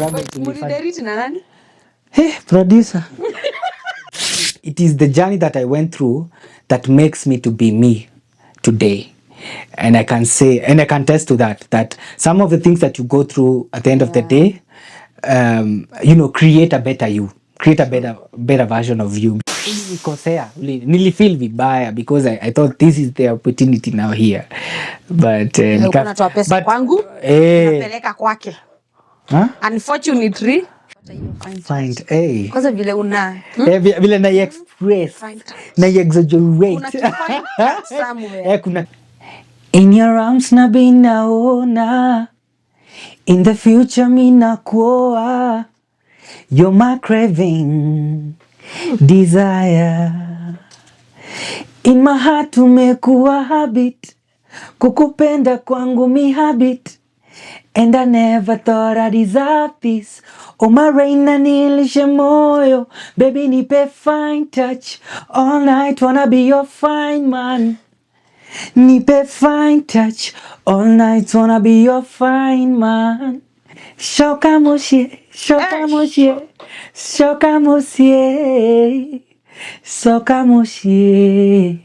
struggle to be funny. Hey, producer. It is the journey that I went through that makes me to be me today. And I can say, and I can attest to that some of the things that you go through at the end of the day, create a better you, create a better version of you. Nilifeel vibaya because I thought this is the opportunity now here. But unatoa pesa kwangu napeleka kwake. Unfortunately find kwanza vile una vile na express na exaggerate kuna in your arms na binaona in the future mina kuoa you're my craving desire in my heart umekuwa habit kukupenda kwangu mi habit and I never thought I deserve this. Oh my reina nilishe moyo, baby nipe fine touch. All night wanna be your fine man. Nipe fine touch. All night wanna be your fine man. Shoka moshie, shoka moshie, shoka moshie, shoka moshie.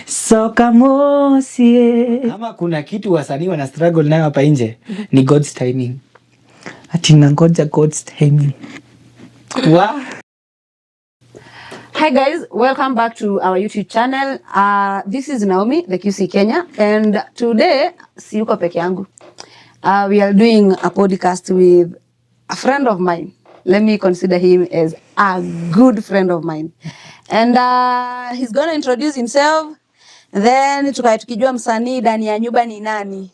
Soka mosie. Kama kuna kitu wasanii wana struggle nayo hapa nje ni God's timing. Ati nangoja God's timing. Wow. Hi guys, welcome back to our YouTube channel. This is Naomi, the QC Kenya, and today siyuko peke yangu. We are doing a podcast with a friend of mine. Let me consider him as a good friend of mine. And he's going to introduce himself. Then tukijua msanii ndani ya nyumba ni nani.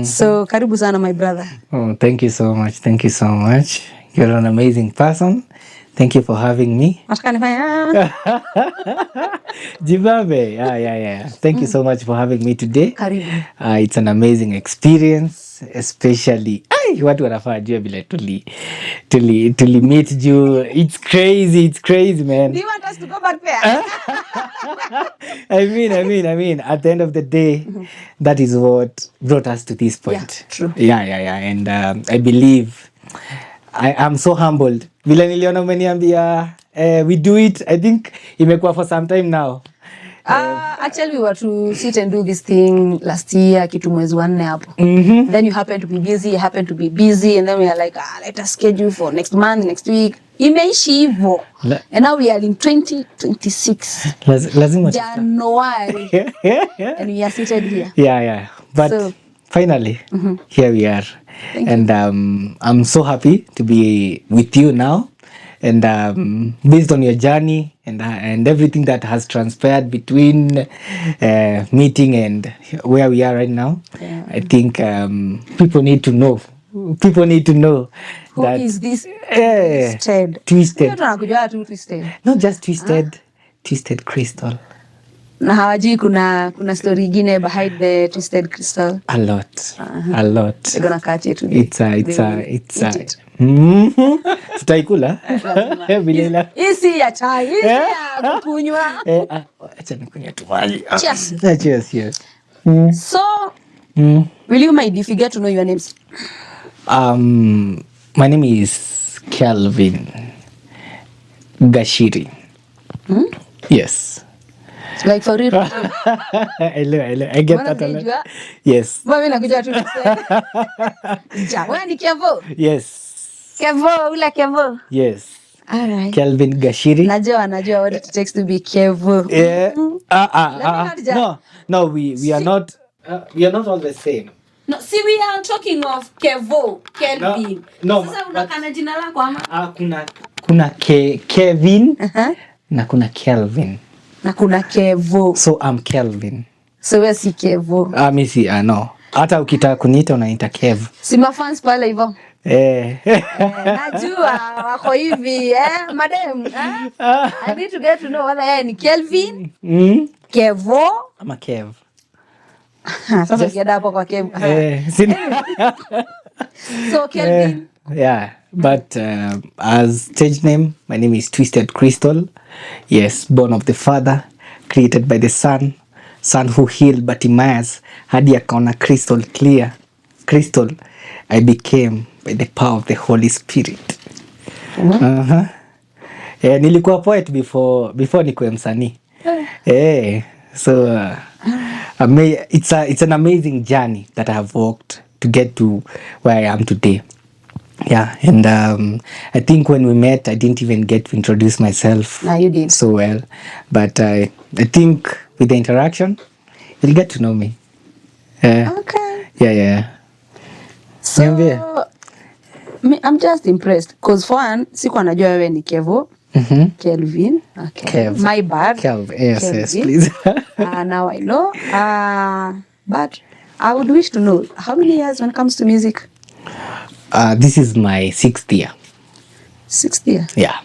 So karibu sana my brother. Oh, thank you so much. Thank you so much. You're an amazing person. Thank you for having me. Jibabe. Yeah. Thank you so much for having me today. Karibu. It's an amazing experience, especially watu wanafaa jua vile tuli meet juu. It's crazy man. Do you want us to go back there? I mean at the end of the day that is what brought us to this point. Yeah, true. Yeah. And I believe I am so humbled. Vile niliona umeniambia we do it. I think imekuwa for some time now. Actually we were to sit and do this thing last year kitu mwezi wa 4 hapo. Then you happen to be busy, and then we are like let us schedule for next month, next week. Imeishi hivyo. And now we are in 2026. Lazima January. And we are seated here. Yeah. But so, finally here we are. And I'm so happy to be with you now. And based on your journey and everything that has transpired between meeting and where we are right now, I think people need to know. Who that is this Twisted. Twisted. Not just Twisted, Twisted Crystal. Na hawajui kuna story ingine behind the Twisted Crystal. A lot. We're gonna catch it today. It's tutaikula bila isi ya chai ya kunywa. Acha nikunywe tu maji. Cheers. So will you mind if you get to know your names? My name is Kelvin Gashiri. Yes. Like for real. I get that a lot. Yes. Mimi nakuja tu kusema. Wewe ni Kevo? Yes. Kevo. Yes. All right. Kelvin Gashiri. Najua what it takes to be Kevo. Yeah. No, we are not all the same. No, see we are talking of Kevo, Kelvin. No. Sasa unakana jina lako ama? Kuna Kevin na kuna Kelvin. Na kuna Kevo. So I'm Kelvin. So wewe si Kevo. Mimi si no. Hata ukitaka kuniita unaita Kev. Si mafans pale hivyo. Najua wako hivi madam. I need to get to know whether yeye ni Kelvin, Kevo ama Kev. Sasa kiada hapo kwa Kev. So Kelvin. Yeah, but as stage name, my name is Twisted Crystal. Yes, born of the Father, created by the Son who healed Bartimaeus hadi akaona crystal clear. Crystal, I became by the power of the Holy Spirit. Nilikuwa poet before nikuwe msanii. So it's an amazing journey that I have walked to get to where I am today. Yeah, and I think when we met, I didn't even get to introduce myself. No, you did so well, but I think with the interaction, you'll get to know me. Okay. Yeah. So I'm just impressed because for one, sikuwa najua wewe ni Kevo. Kelvin. Okay. Kev. My bad. Yes, please. Now I know. But I would wish to know how many years when it comes to music? This is my 6th year. 6th year? Yeah.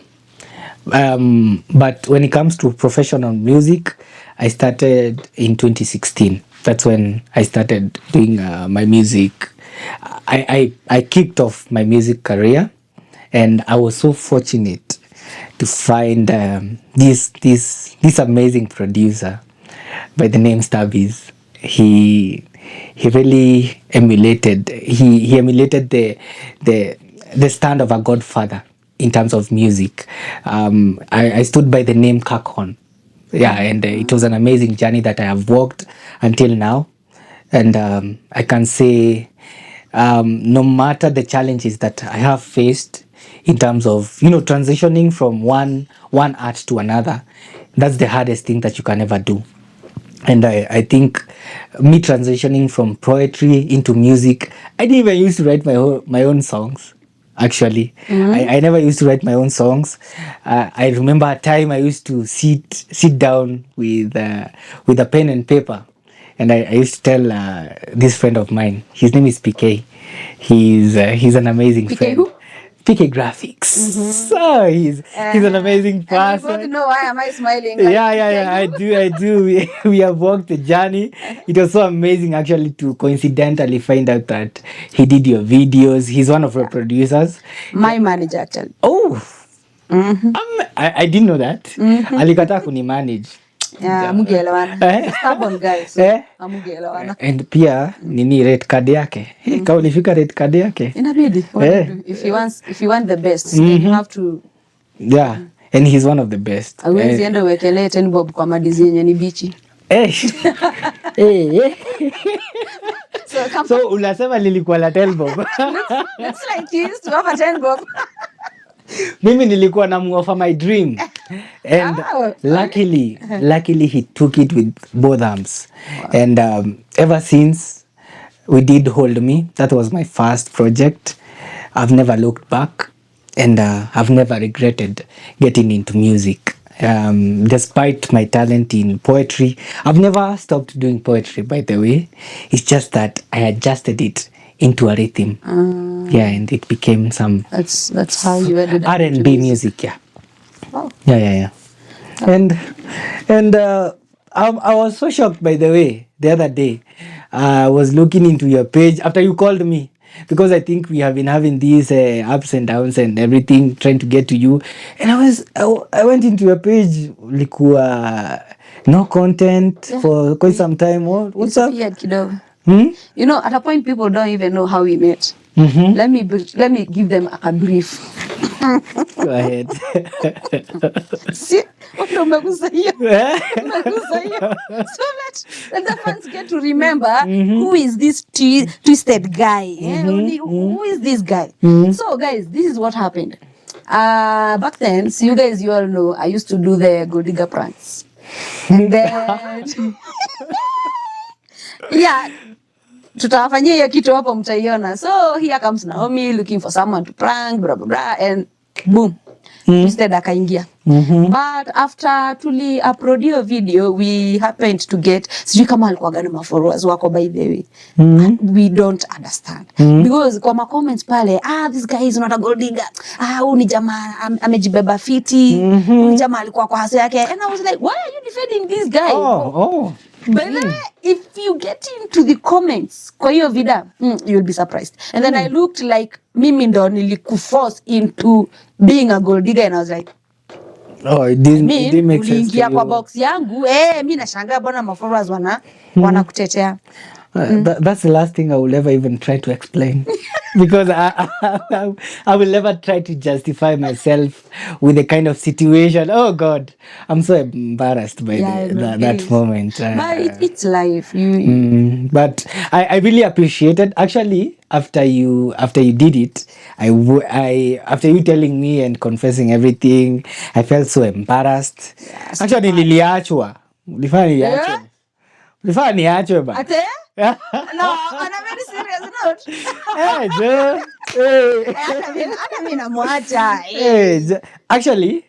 But when it comes to professional music, I started in 2016. That's when I started doing my music. I kicked off my music career, and I was so fortunate to find this amazing producer by the name Stabbies. He really emulated the stand of a godfather in terms of music. I stood by the name Kakon. Yeah, and it was an amazing journey that I have walked until now. And I can say no matter the challenges that I have faced in terms of, transitioning from one art to another, that's the hardest thing that you can ever do. And I think me transitioning from poetry into music, I didn't even used to write my own songs. Actually, I never used to write my own songs. I remember a time I used to sit down with a pen and paper, and I used to tell this friend of mine. His name is PK. He's an amazing PK friend. Who? PK Graphics. So he's an amazing person. I don't know why am I smiling. Yeah. I do. We have walked the journey. It was so amazing actually to coincidentally find out that he did your videos. He's one of your producers. My manager actually. Oh. I didn't know that. Alikataa kuni manage. Yeah, amugeelewana. Stubborn guys. So amugeelewana. And pia nini rate card yake. Kama ulifika rate card yake. Inabidi. If you want the best, then you have to. Yeah. And he's one of the best. Hawezi enda uwekelee 10 bob kwa madizi yenye ni bichi. So unasema lilikuwa la 10 bob. Looks like you used to have a 10 bob. Mimi nilikuwa namuoffer my dream, and luckily he took it with both arms. Wow. And ever since we did Hold Me, that was my first project. I've never looked back, and I've never regretted getting into music. Despite my talent in poetry, I've never stopped doing poetry, by the way. It's just that I adjusted it into a rhythm. Yeah, and it became some. That's how you ended up R&B music. Yeah. Wow. Yeah. And I was so shocked, by the way, the other day. I was looking into your page after you called me, because I think we have been having these ups and downs and everything, trying to get to you. And I went into your page, likuwa no content for quite some time. What's up? You know, at a point people don't even know how we met. Let me give them a brief. Go ahead. See, so let the fans get to remember who is this twisted guy. Who is this guy? So guys, this is what happened. Back then, so you all know, I used to do the Gold Digger pranks. And then yeah, tutawafanyia hiyo kitu hapo mtaiona. So here comes Naomi looking for someone to prank, blah blah blah, and boom, Twisted akaingia. But after tuli upload your video, we happened to get, sijui kama alikuwa gani followers wako, by the way. We don't understand. Because kwa ma comments pale, this guy is not a gold digger. Huyu ni jamaa amejibeba fiti. Huyu jamaa alikuwa kwa hasa yake. And I was like, why are you defending this guy? But then, if you get into the comments kwa hiyo vida, you'll be surprised. And then I looked like mimi ndo nilikuforce into being a gold digger, and I was like, it didn't make sense to you. Kwa box yangu, mimi nashangaa bwana mafollowers wanakutetea. That's the last thing I will ever even try to explain. because I will never try to justify myself with the kind of situation. Oh God, I'm so embarrassed by that moment. But it's life. But I really appreciated. Actually, after you did it, after you telling me and confessing everything, I felt so embarrassed. Yes, actually, niliachwa. Ulifanya niachwe ba. Ate? No, on a very serious note. Actually,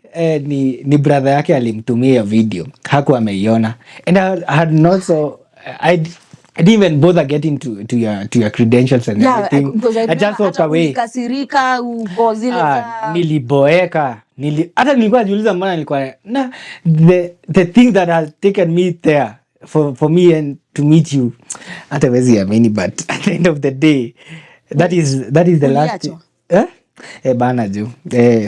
ni brother yake alimtumia video. Hakuwa ameiona. And I had not so I didn't even bother getting to your credentials and everything. I just walked away. Kasirika niliboeka. Hata nilikuwa najiuliza mbona nilikuwa na the thing that has taken me there for me and to meet you. Hata wezi amini, but at the end of the day that is the last bana jo.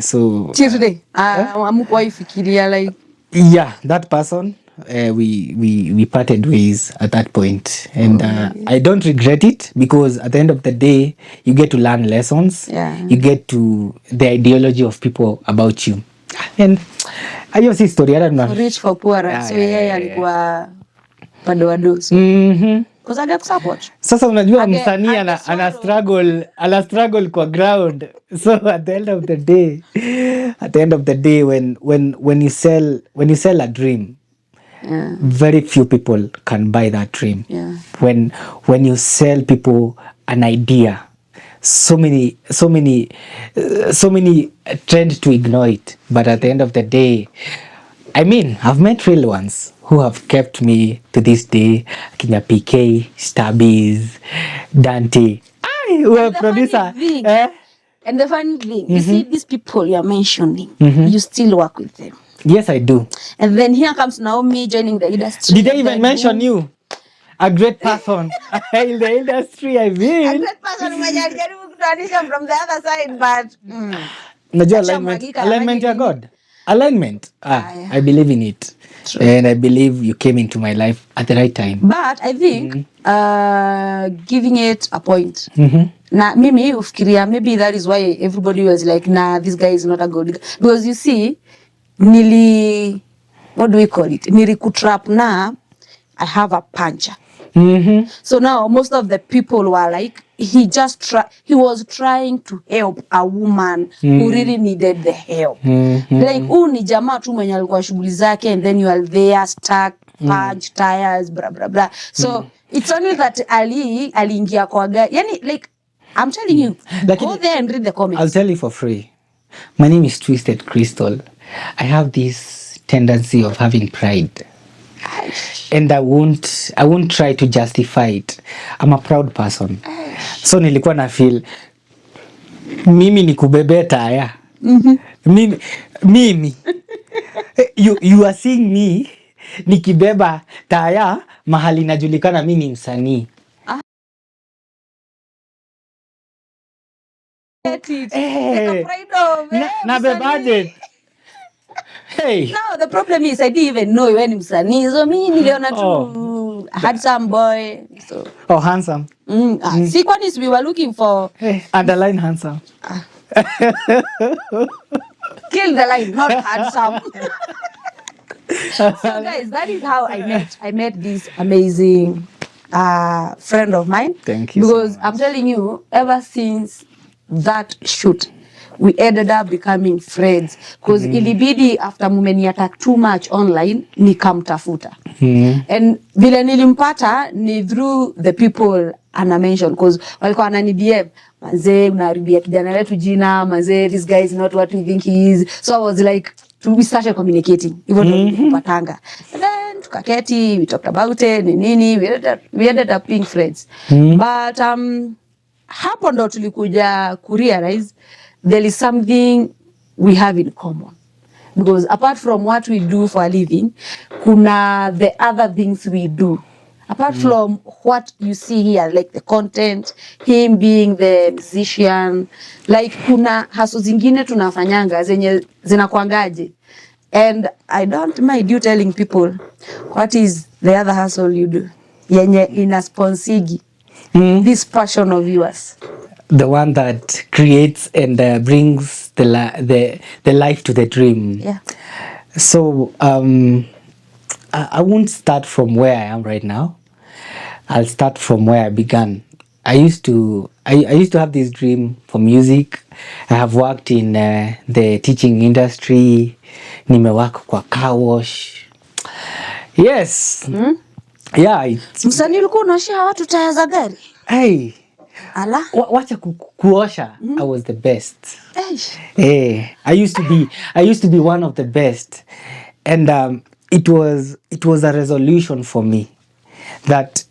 So today amkuifikiria like yeah, that person we parted ways at that point, and I don't regret it, because at the end of the day you get to learn lessons. You get to the ideology of people about you, and hiyo si story hata rich for poor, so yeye alikuwa pado sasa unajua msanii ana struggle kwa ground, so at the end of the day when you sell a dream, very few people can buy that dream. When you sell people an idea, so many tend to ignore it, but at the end of the day, I mean, I've met real ones who have kept me to this day. Kina PK, Stabbies, Dante. Who are producer. And the funny thing, you see these people you're mentioning, you still work with them. Yes, I do. And then here comes Naomi joining the industry. Did I even mention you? A great person in the industry, I mean. A great person from the other side, but... alignment ya God. Alignment. I believe in it. True. And I believe you came into my life at the right time. But I think giving it a point. Na mimi ufikiria, maybe that is why everybody was like, nah, this guy is not a good guy. Because you see, what do we call it? Nilikutrap na I have a puncher. So now most of the people were like, he was trying to help a woman who really needed the help. Like, ni jamaa tu mwenye alikuwa shughuli zake, and then you are there stuck, punch, tires, blah blah blah. So it's only that aliingia kwa gari. Yani, like, I'm telling you, go there and read the comments. I'll tell you for free. My name is Twisted Crystal. I have this tendency of having pride. And I won't try to justify it. I'm a proud person. So nilikuwa na feel mimi ni kubebe taya. Mimi you are seeing me nikibeba taya mahali najulikana mimi ni msanii. Na bebaje. Hey. No, the problem is I didn't even know when msanii. So mimi niliona tu handsome boy. So. Oh, handsome. See, what is we were looking for? Hey, underline handsome. Kill the line, not handsome. So guys, that is how I met this amazing friend of mine. Thank you. Because so I'm telling you, ever since that shoot, we ended up becoming friends. Because ilibidi after mumeniattack too much online, nikamtafuta. And vile nilimpata ni through the people ana mention. Because walikuwa wanani DM, manze unaharibia kijana wetu jina, manze this guy is not what we think he is. So I was like, we started communicating. Even kupatanga. And then tukaketi, we talked about it, nini, we ended up being friends. But hapo ndo tulikuja kurealize there is something we have in common. Because apart from what we do for a living, kuna the other things we do. Apart from what you see here, like the content, him being the musician, like kuna haso zingine tunafanyanga zenye zinakuangaje. And I don't mind you telling people what is the other hustle you do. Yenye inasponsigi this passion of yours. the one that creates and brings the life to the dream. Yeah. So I won't start from where I am right now. I'll start from where I began. I used to have this dream for music. I have worked in the teaching industry. Nimework kwa car wash. Yes. Yeah. Msanii ulikuwa unaoshia watu taya za gari? Hey. Ala. Wacha kuosha. I was the best. Hey. I used to be one of the best. And it was a resolution for me that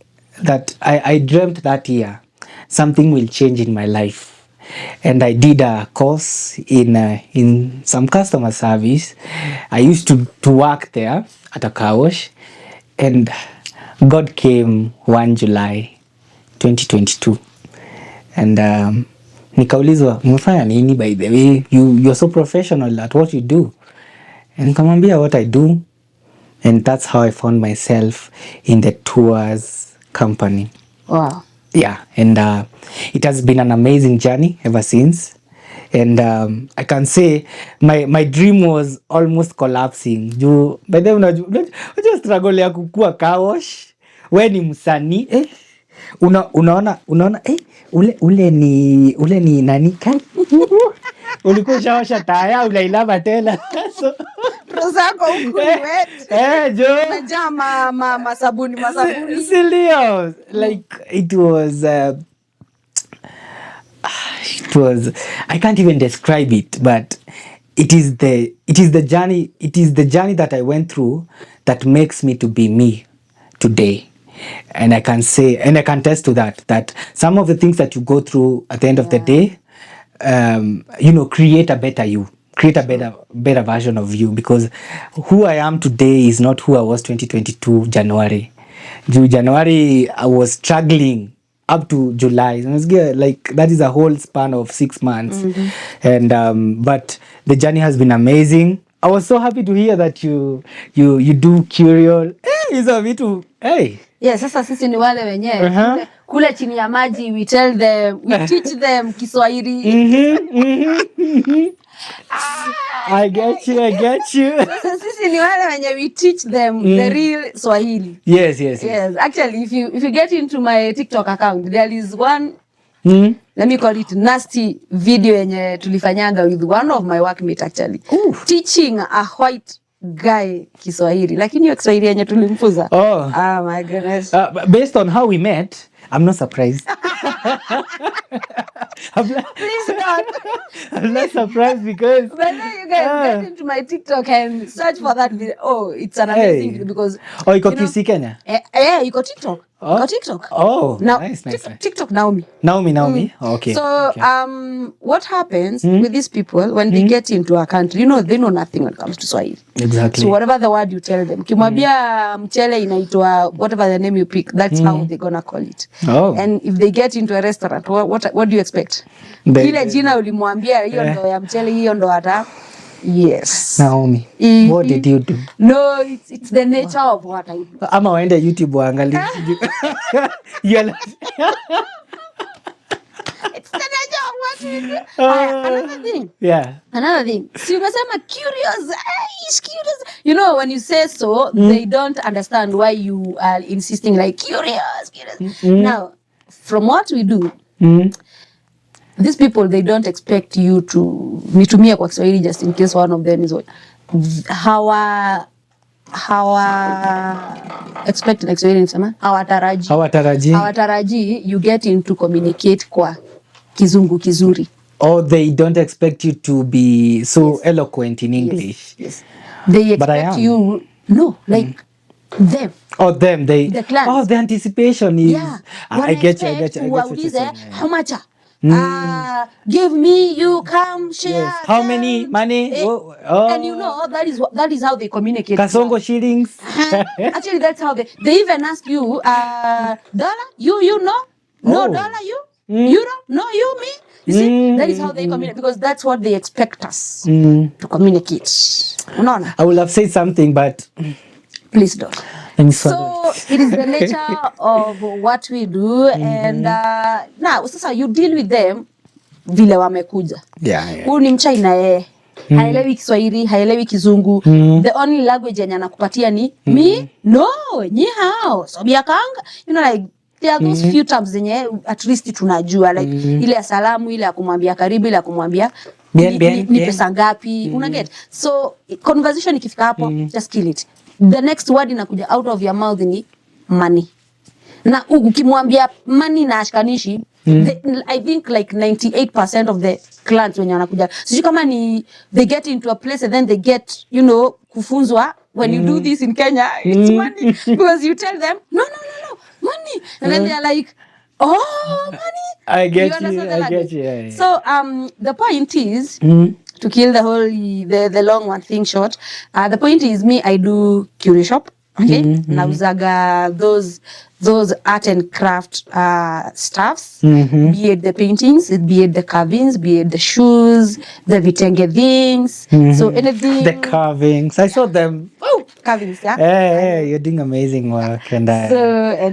I dreamt that year something will change in my life. And I did a course in some customer service. I used to work there at a car wash, and God came 1 July 2022, and nikaulizwa, umefanya nini by the way, you're so professional at what you do? And nikamwambia what I do, and that's how I found myself in the tours company. Wow. Yeah, and it has been an amazing journey ever since. And I can say my dream was almost collapsing. By the way, unajua struggle ya kukua car wash. We ni msanii, unaona ule ni nani kan? Ulikuwa shaosha taya unailaba tena. So Rosako huku wet. jo. Unajaa masabuni. Silio. Like it was I can't even describe it, but it is the journey that I went through that makes me to be me today. And I can say, and I can attest to that some of the things that you go through at the end of the day, create a better you, create a better version of you, because who I am today is not who I was 2022 January. January I was struggling up to July. Like that is a whole span of 6 months. And but the journey has been amazing. I was so happy to hear that you do Curial. Hizo vitu. Yes, sasa sisi ni wale wenyewe kule chini ya maji, we teach them Kiswahili. I get you. Sasa sisi ni wale wenye we teach them the real Swahili. Yes. Actually, if you get into my TikTok account, there is one let me call it nasty video yenye tulifanyanga with one of my workmates actually. Teaching a white guy Kiswahili. Lakini hiyo Kiswahili yenye tulimfunza. Oh my goodness. Based on how we met, I'm not surprised. Please God. I'm not surprised because but then you guys get into my TikTok and search for that video. Oh, it's an amazing video because iko QC Kenya? Iko TikTok. Iko TikTok. Oh, now, nice. TikTok Naomi. Okay. So, okay. What happens with these people when they get into a country, they know nothing when it comes to Swahili. Exactly. So whatever the word you tell them, kimwambia mchele inaitwa whatever the name you pick, that's how they're gonna call it. Oh. And if they get into a restaurant, what do you expect? Ile jina ulimwambia hiyo ndo ya mchele, hiyo ndo hata. Yes. Naomi, what did you do? No, it's the nature of what I do. Ama waende YouTube waangalie. It's the nature of what we do. Another thing. Yeah. Another thing. So you are curious. He's curious. When you say so, they don't understand why you are insisting like curious. Now, from what we do, these people, they don't expect you to nitumie kwa Kiswahili just in case one of them is hawa expect na Kiswahili nisema hawataraji you get into communicate kwa kizungu kizuri. Or they don't expect you to be so eloquent in English. Yes. They expect you like them. Oh, them. The clans. Oh, the anticipation is. Yeah. I get you. What you're saying. How much? Give me, you come share. Yes. How many money? Oh. And that is how they communicate. Kasongo shillings. Actually, that's how they even ask you, dollar, you know? No dollar, you? Euro? No, you, me? You see, that is how they communicate because that's what they expect us to communicate. I would have said something, but please don't. So it is the nature of what we do. And now sasa you deal with them vile wamekuja. Huyu ni Mchina haelewi Kiswahili, haelewi Kizungu. The only language yenye anakupatia ni me, no, ni hao, sobia kanga. You know, like there are those few terms zenye at least tunajua, like ile ya salamu, ile ya kumwambia karibu, ile ya kumwambia ni pesa ngapi, una get. So conversation ikifika hapo, just kill it. The next word inakuja out of your mouth ni money. Na ukimwambia money na ashikanishi, I think like 98% of the clients when wanakuja, sijui kama ni they get into a place and then they get, you know, kufunzwa when you do this in Kenya, it's money. Because you tell them, no, money. And then they're like, oh, money. I get you. Yeah. So the point is, to kill the whole, the long one thing short, the point is me, I do curio shop. Okay, nauzaga those art and craft stuffs, be it the paintings, be it the carvings, be it the shoes, the vitenge things, so anything. The carvings, I saw them. Oh, carvings, yeah. Yeah, you're doing amazing work, and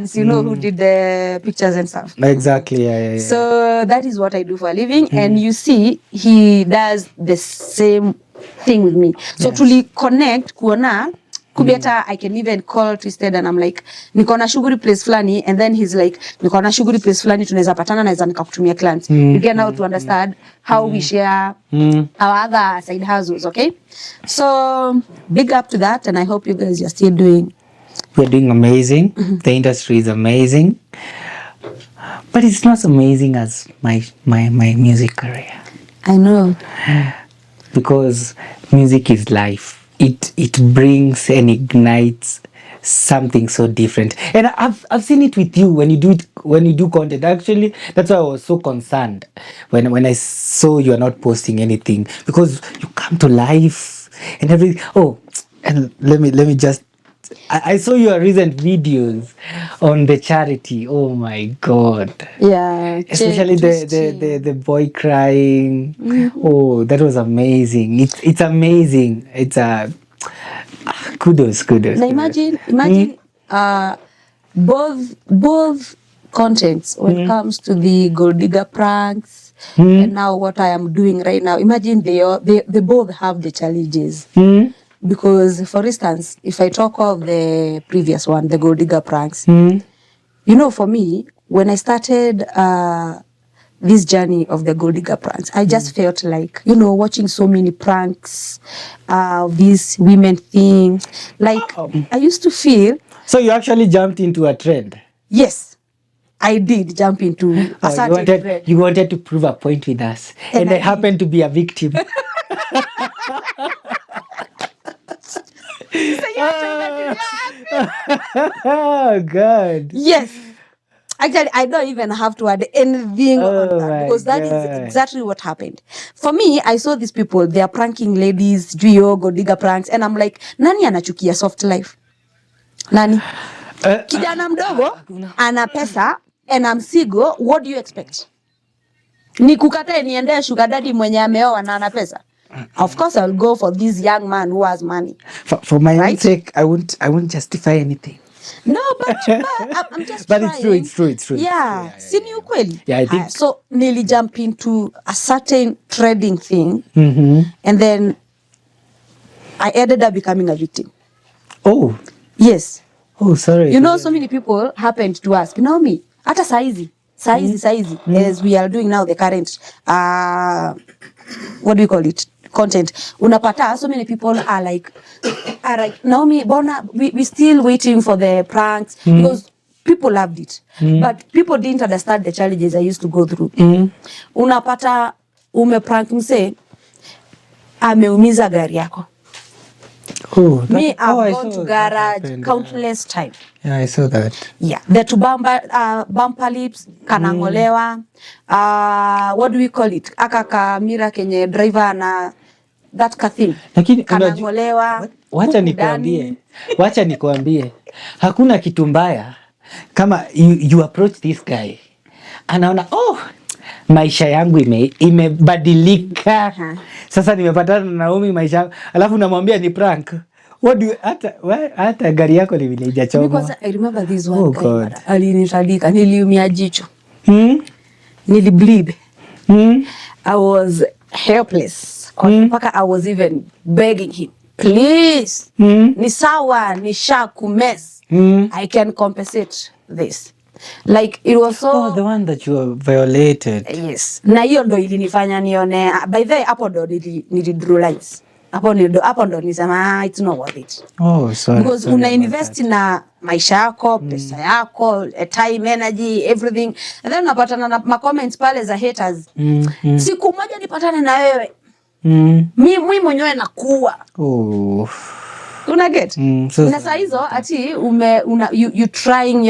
so you know who did the pictures and stuff. Exactly, yeah. So that is what I do for a living, and you see, he does the same thing with me. So truly connect, kuona. Kubiata, I can even call Twisted and I'm like, niko na shughuli place flani, and then he's like, niko na shughuli place flani, tunaweza patana naweza nikakutumia clients. You get now to understand how we share our other side hustles, okay? So big up to that, and I hope you guys are still doing. We're doing amazing. The industry is amazing, but it's not as amazing as my music career. I know, because music is life. It brings and ignites something so different, and I've seen it with you when you do content. Actually, that's why I was so concerned when I saw you are not posting anything, because you come to life and everything. Oh, and let me just. I saw your recent videos on the charity. Oh my God! Yeah, especially the boy crying. Oh, that was amazing. It's amazing. It's kudos. Now imagine, both contents when it comes to the Gold Digger pranks and now what I am doing right now. Imagine they both have the challenges. Because, for instance, if I talk of the previous one, the Gold Digger pranks, you know, for me, when I started this journey of the Gold Digger pranks, I just felt like, you know, watching so many pranks, these women things, like, I used to feel... So you actually jumped into a trend? Yes, I did jump into a certain trend. You wanted to prove a point with us, and I happened to be a victim. Oh God. Yes. Actually, I don't even have to add anything on that, because that is exactly what happened. For me, I saw these people, they are pranking ladies, Gold Digger pranks, and I'm like, nani anachukia soft life? Nani? Kijana mdogo, ana pesa, and I'm single, what do you expect? Nikukatae niende sugar daddy mwenye ameoa na ana pesa? Of course, I'll go for this young man who has money. For my own sake, I won't justify anything. No, but I'm just but trying. It's true. Yeah, sini ukweli. Yeah, I think. So, nearly jump into a certain trading thing, and then I ended up becoming a victim. Oh. Yes. Oh, sorry. You know, so many people happened to ask, you know me, hata saizi, as we are doing now the current, what do you call it? Content. Unapata, so many people are like, Naomi, Bona, we still waiting for the pranks, because people loved it. But people didn't understand the challenges I used to go through. Unapata, prank mse, ameumiza gari yako. Oh, Me, I've gone to garage countless times. Yeah, I saw that. Yeah, the two bumper lips, kanangolewa. What do we call it? Aka kamera kenye driver na that thing. Lakini kanangolewa. Wacha nikwambie. Hakuna kitu mbaya kama you approach this guy. Anaona, oh, maisha yangu imebadilika. Sasa nimepatana na Naomi maisha. Alafu namwambia ni prank. What do you hata gari yako ni vile haijachomwa. Because I remember this one guy. Alinitandika, niliumia jicho. Nilibleed. I was helpless. Mpaka I was even begging him, please, ni sawa, nisha kumes. I can compensate this. Like it was so the one that you violated. Yes. Na hiyo ndo ilinifanya nione by the hapo ndo nilidrew lines. Hapo ndo nisema it's not worth it. Oh, sorry. Because una invest na maisha yako, pesa yako, time, energy, everything. And then unapatana na ma comments pale za haters. Siku moja nipatane na wewe. Mimi mwenyewe nakuwa. Oh. Una get? Na saa hizo ati you're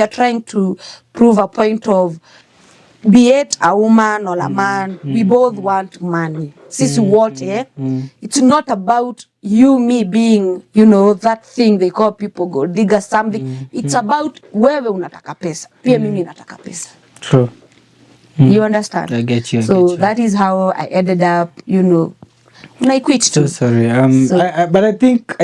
trying to prove a point of be it a woman or a man, we both want money. Sisi wote, it's not about you, me being, you know, that thing they call people gold digger something. It's about wewe unataka pesa. Pia mimi nataka pesa. True. You understand? I get you. So that is how I ended up, you know, when I quit too. So sorry. But I think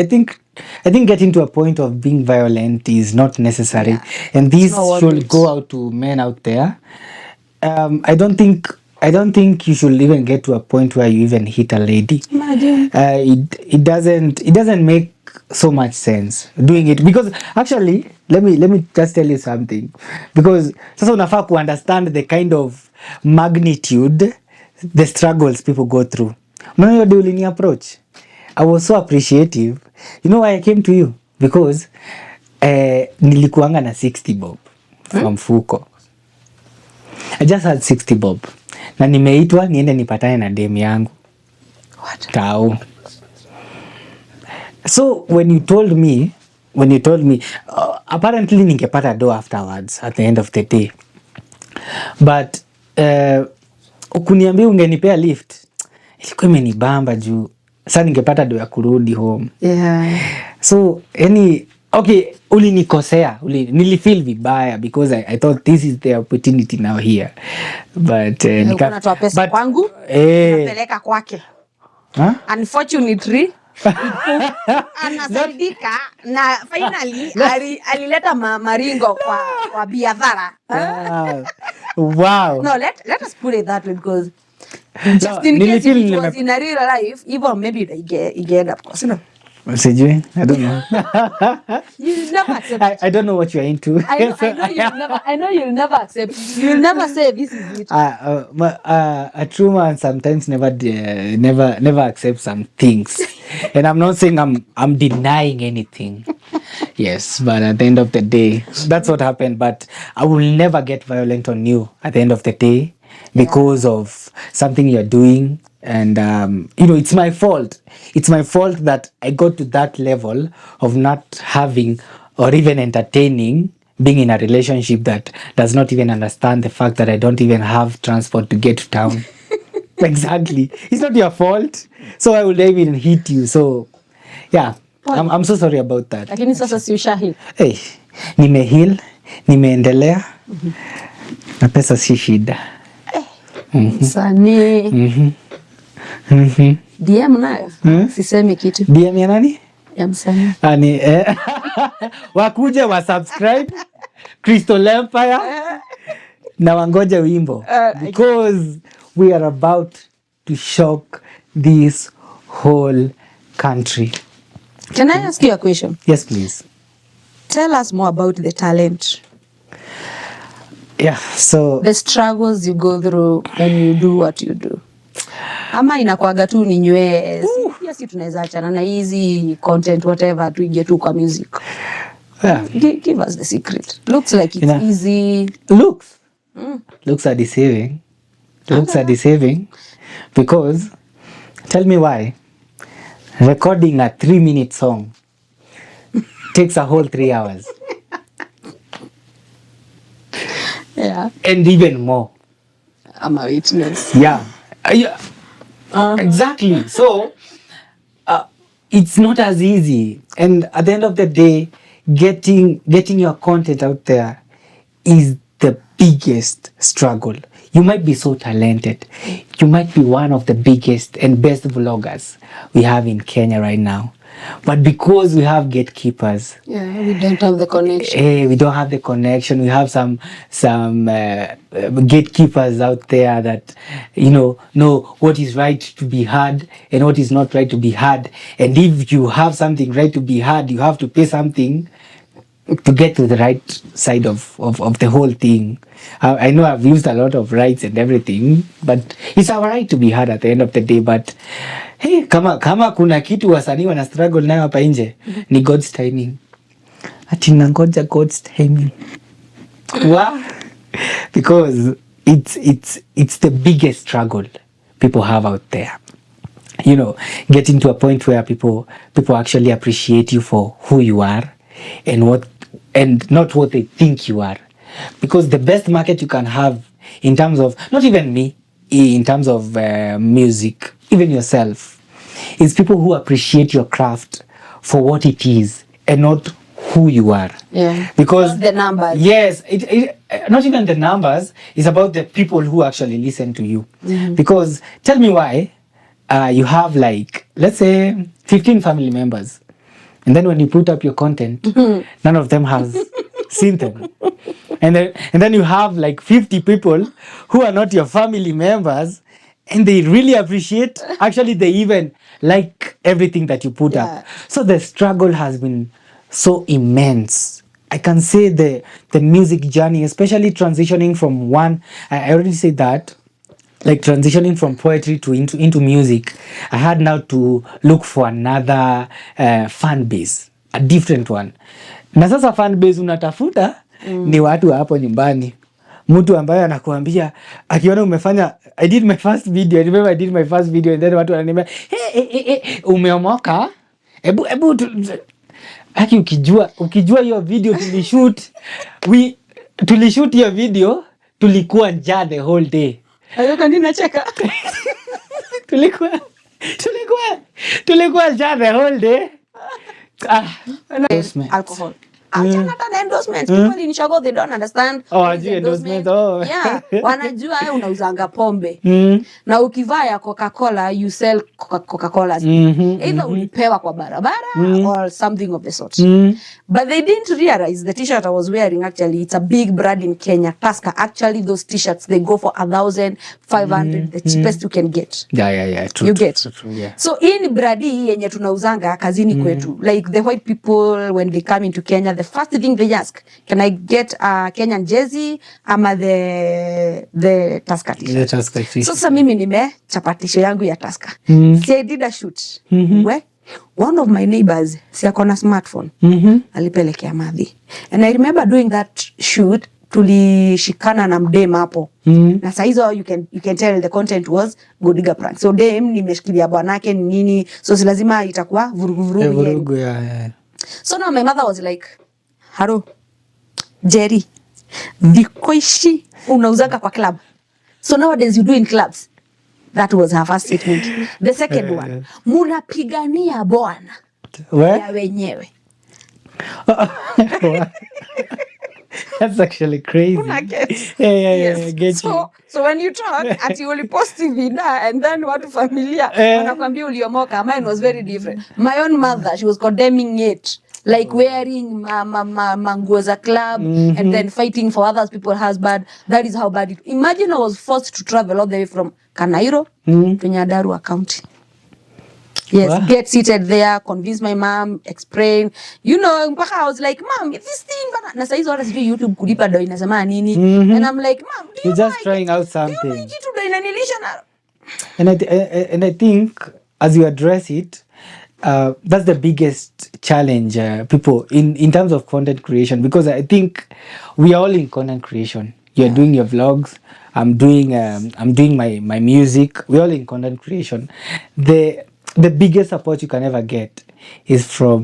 getting to a point of being violent is not necessary, and this should go out to men out there. I don't think you should even get to a point where you even hit a lady. Imagine. It doesn't make so much sense doing it, because actually let me just tell you something, because sasa unafaa ku understand the kind of magnitude the struggles people go through. Unaona hiyo ulini approach, I was so appreciative. You know why I came to you? Because nilikuanga na 60 bob from Fuko. I just had 60 bob. Na nimeitwa niende nipatane na dem yangu. What? Tao. So when you told me apparently ningepata do afterwards at the end of the day. But ukuniambia ungenipea lift, ilikuwa imenibamba juu sasa ningepata do ya kurudi home. Yeah. So okay, ulinikosea, nilifeel vibaya because I thought this is the opportunity now here. But unatoa pesa kwangu, napeleka kwake. Unfortunately anasaidika na finally alileta maringo kwa biadhara. Wow. No, let us put it that way, because just in case it was in a real life, even maybe you get up, you know. Sijui, I don't know. You'll never accept. I don't know what you're into. I know you'll never accept. You'll never say this is it. A true man sometimes never accepts some things. And I'm not saying I'm denying anything. Yes, but at the end of the day, that's what happened. But I will never get violent on you at the end of the day because of something you're doing. And it's my fault. It's my fault that I got to that level of not having or even entertaining being in a relationship that does not even understand the fact that I don't even have transport to get to town. Exactly. It's not your fault. So I will even hit you. So yeah, I'm so sorry about that. Lakini sasa si ushahil. Hey, nimeheal, nimeendelea. Na pesa si shida. Sani. DM nayo. Sisemi kitu. DM ya nani? Ya msanii. Wakuje wa subscribe Crystal Empire na wangoje wimbo, because we are about to shock this whole country. Can I ask you a question? Yes, please. Tell us more about the talent. Yeah, so the struggles you go through when you do what you do. Ama inakuaga tu ni nywee. Yes, tunaweza achana na easy content whatever tuingie tu kwa music. Yeah. Give us the secret. Looks like it's easy. Looks are deceiving. Looks are deceiving because tell me why recording a 3-minute song takes a whole 3 hours. Yeah. And even more. I'm a witness. Yeah. Exactly. So it's not as easy, and at the end of the day, getting your content out there is the biggest struggle. You might be so talented. You might be one of the biggest and best vloggers we have in Kenya right now. But because we have gatekeepers, we don't have the connection. We don't have the connection. We have some gatekeepers out there that know what is right to be heard and what is not right to be heard. And if you have something right to be heard, you have to pay something to get to the right side of the whole thing. I know I've used a lot of rights and everything, but it's our right to be heard at the end of the day. But hey, kama kuna kitu wasanii wana struggle nayo hapa nje ni God's timing. Ati nangoja God's timing. Wow. Because it's the biggest struggle people have out there. Getting to a point where people actually appreciate you for who you are and not what they think you are. Because the best market you can have in terms of, not even me, in terms of music, even yourself, is people who appreciate your craft for what it is and not who you are. Yeah. Because not the numbers. Yes, not even the numbers. It's about the people who actually listen to you. Mm-hmm. Because tell me why you have like, let's say 15 family members, and then when you put up your content, none of them has seen them. And then you have like 50 people who are not your family members, and they really appreciate, actually they even like everything that you put up. So the struggle has been so immense. I can say the music journey, especially transitioning from one, I already said that, like transitioning from poetry to into music, I had now to look for another fan base, a different one. Na sasa fan base unatafuta ni watu hapo nyumbani. Mtu ambaye anakuambia akiona umefanya, I did my first video, I remember I did my first video and then watu wananiambia hey, umeomoka, ebu haki ukijua hiyo video tulishoot hiyo video, tulikuwa njaa the whole day. Ayoko ninacheka. Tulikuwa njaa the whole day. Alcohol. Achana na endorsement. People in Chicago, they don't understand. Endorsement. Yeah. Wanajua unauzanga pombe. Na ukivaa ya Coca-Cola, you sell Coca-Cola. Either ulipewa kwa barabara or something of the sort. But they didn't realize the t-shirt I was wearing, actually, it's a big brand in Kenya. Tusker. Actually, those t-shirts, they go for 1,500, the cheapest you can get. Yeah. True. You get. True, yeah. So in bradi yenye tunauzanga kazini kwetu, like the white people, when they come into Kenya, the first thing they ask, can I get a Kenyan jersey ama the Tusker t-shirt? The Tusker t-shirt. So sasa mimi nimechapa t-shirt yangu ya Tusker. Si I did a shoot. One of my neighbors, si akona smartphone, alipelekea madhi. And I remember doing that shoot, tulishikana na mdem hapo. Na saa hizo you can tell the content was Godiga prank. So dem nimeshikilia bwanake ni nini, so si lazima itakuwa vurugu. Yeah. So now my mother was like, haro, Jerry, vikoishi unauzaka kwa club. So nowadays you do in clubs. That was her first statement. The second one, munapigania bwana ya wenyewe. That's actually crazy. Yeah, get you. So when you talk, ati uliposti vida and then watu familia wanakuambia uliomoka. Mine was very different. My own mother, she was condemning it. Like wearing manguo za club and then fighting for other people's husband. That is how bad it. Imagine I was forced to travel all the way from Kanairo to Nyandarua County. Yes, wow. Get seated there, convince my mom, explain. Mpaka I was like, Mom, this thing, na saa hizo hata sijui YouTube kulipa do inasema nini. And I'm like, Mom, you're just trying out something. Do you kitu do inanilisha na? And I think as you address it, that's the biggest challenge people in terms of content creation, because I think we are all in content creation. You're doing your vlogs, I'm doing my music. We're all in content creation. The biggest support you can ever get is from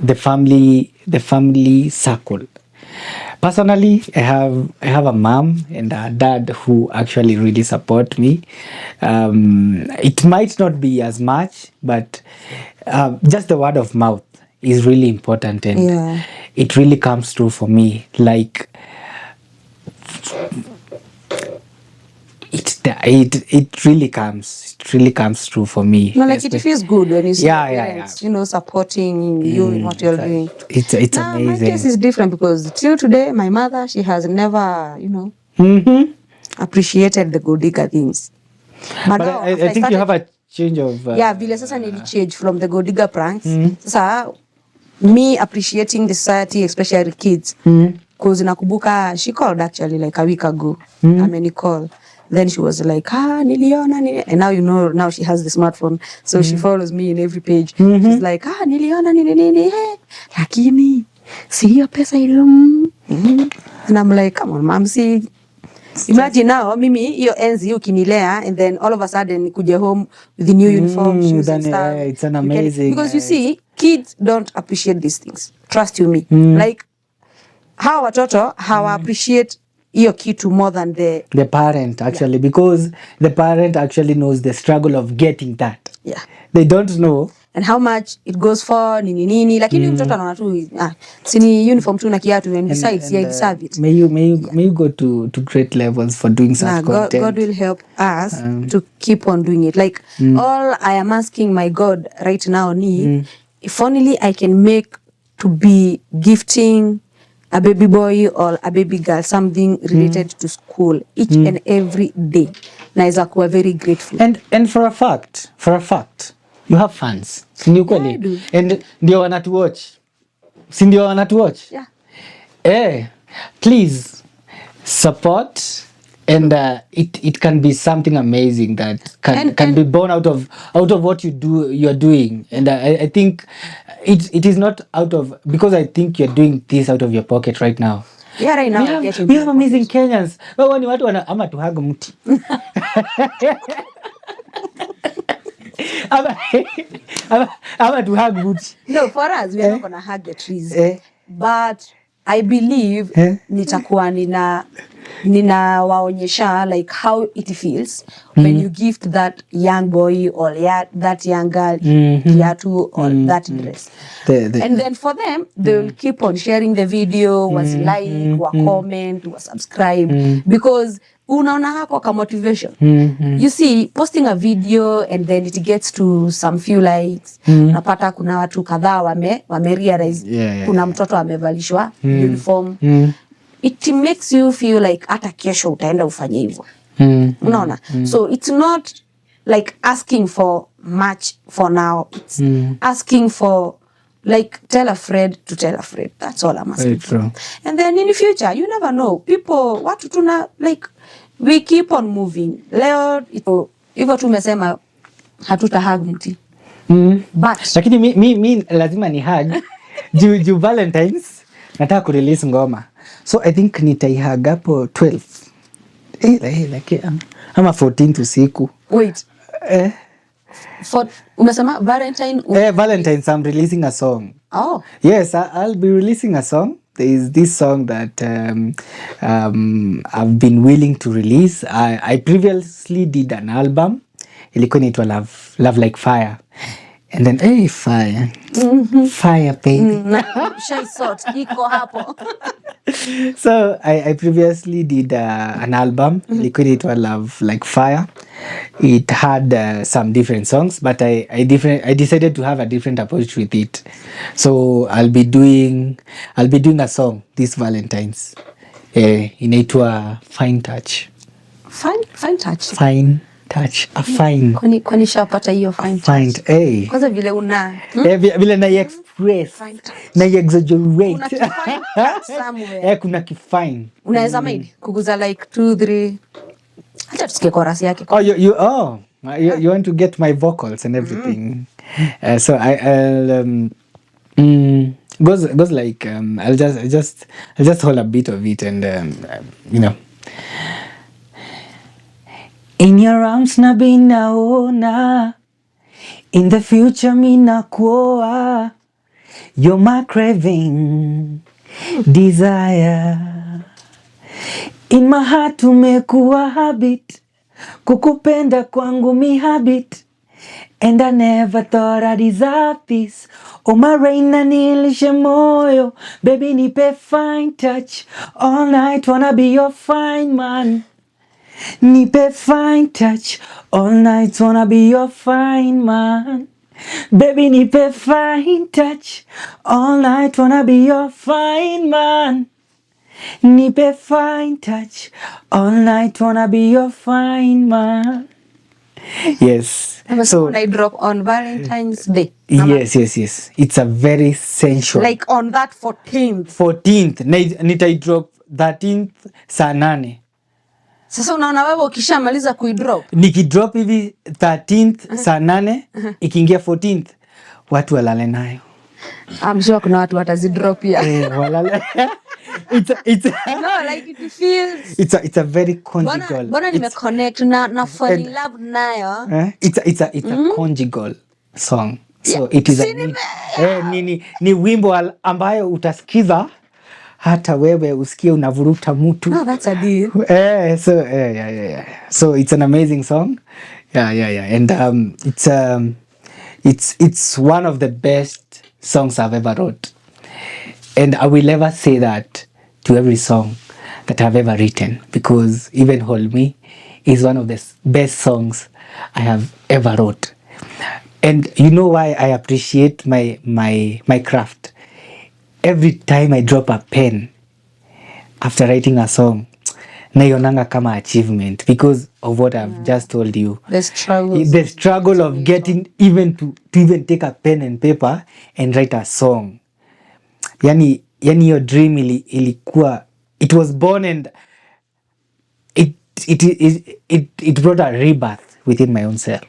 the family circle. Personally, I have a mom and a dad who actually really support me. It might not be as much, but just the word of mouth is really important, and it really comes through for me. Like it really comes true for me. No, like it feels good when you see Yeah, your parents, you know, supporting you in what you're doing. It's now, amazing. My case is different because till today, my mother, she has never, you know, appreciated the Gold Digger things. But now, I think you have a change of yeah, vile sasa change from the Gold Digger pranks. Sasa me appreciating the society, especially kids. Because nakumbuka she called actually like a week ago. Call. Then she was like, niliona. And now you know, now she has the smartphone. So she follows me in every page. She's like, niliona nini. Lakini, si hiyo pesa ilo. And I'm like, come on, mom, see. Imagine now, mimi, hiyo enzi, ukinilea, and then all of a sudden, kuja home with the new uniform, shoes and stuff. It's an amazing. Because you see, kids don't appreciate these things. Trust you me. Like, hawa watoto hawa appreciate hiyo kitu more than the parent actually, because the parent actually knows the struggle of getting that. Yeah. They don't know. And how much it goes for, nini. Lakini mtoto anaona tu, sini uniform tu na kiatu, and besides, yeah, deserve it. May you go to great levels for doing such content. God will help us to keep on doing it. Like, all I am asking my God right now, if only I can make to be gifting a baby boy or a baby girl something related to school each and every day. Naweza kuwa very grateful. And for a fact, you have fans. Si ni ukweli? I do. And ndio wanatuwatch. Si ndio wanatuwatch? Yeah. Please support, and it can be something amazing that can be born out of what you're doing. And I think it is not out of, because I think you're doing this out of your pocket right now. Yeah, right now we have amazing Kenyans. Wao ni watu ama tuhaga mti. ama tuhaga mti. No, for us we are not gonna hug the trees. But I believe nitakuwa ninawaonyesha like how it feels when you gift that young boy or that young girl kiatu or that dress. And then for them, they will keep on sharing the video, was like, wa comment, wa subscribe, because unaona hako ka motivation. You see, posting a video and then it gets to some few likes. Napata kuna watu kadhaa wame realize kuna mtoto amevalishwa uniform. It makes you feel like hata kesho utaenda ufanye hivyo. Unaona? So it's not like asking for much for now. It's asking for like tell a friend to tell a friend. That's all I'm asking for. And then in the future, you never know. People, watu tuna like, we keep on moving. Leo hivyo tumesema hatuta hug mti. But lakini mi lazima ni hug. Juu Valentine's nataka kurelease ngoma. So I think nitaihug hapo 12. Like ama 14 usiku. Wait. Umesema Valentine? Valentine's, I'm releasing a song. Oh. Yes, I'll be releasing a song. There is this song that I've been willing to release. I previously did an album. Ilikuwa inaitwa Love Like Fire. And then, fire. Fire, baby. Shy sort, iko hapo. So I previously did an album. Ilikuwa inaitwa Love Like Fire. It had some different songs, but I decided to have a different approach with it. So I'll be doing a song this Valentine's. Inaitwa Fine Touch. Fine touch. Fine touch. A fine. Kwani shapata hiyo fine touch. Kwanza vile vile na express. Na exaggerate. Kuna kifine. Unaweza maini kuguza like 2 3. Acha tusikie chorus yake. You want to get my vocals and everything. So I'll goes like I'll just hold a bit of it and you know. In your arms na binaona, in the future mina kuoa, you're my craving desire. In my heart umekuwa habit, kukupenda kwangu mi habit, and I never thought I deserve this. Oh my reina nilishe moyo, baby nipe fine touch, all night wanna be your fine man. Nipe fine touch, all night wanna be your fine man. Baby, nipe fine touch, all night wanna be your fine man. Nipe fine touch, all night wanna be your fine man. Yes. So I drop on Valentine's Day. Yes. It's a very sensual. Like on that 14th. 14th. Nitai drop 13th saa 8. Sasa unaona wewe ukishamaliza kuidrop. Nikidrop hivi 13th saa 8 ikiingia 14th watu walale nayo. I'm sure kuna watu watazidrop pia. Walale. No, like it feels. It's a very conjugal. Bona nimeconnect na fall in love nayo. It's a conjugal song. So it is ni wimbo ambayo utasikiza hata wewe usikie unavuruta mtu. No, that's a deal. So it's an amazing song. Yeah. And it's one of the best songs I've ever wrote. And I will never say that to every song that I've ever written, because even Hold Me is one of the best songs I have ever wrote. And you know why I appreciate my craft? Every time I drop a pen after writing a song, naionanga kama achievement because of what I've just told you. The struggle of getting even to even take a pen and paper and write a song. Yani your dream ilikuwa, it was born and it brought a rebirth within my own self.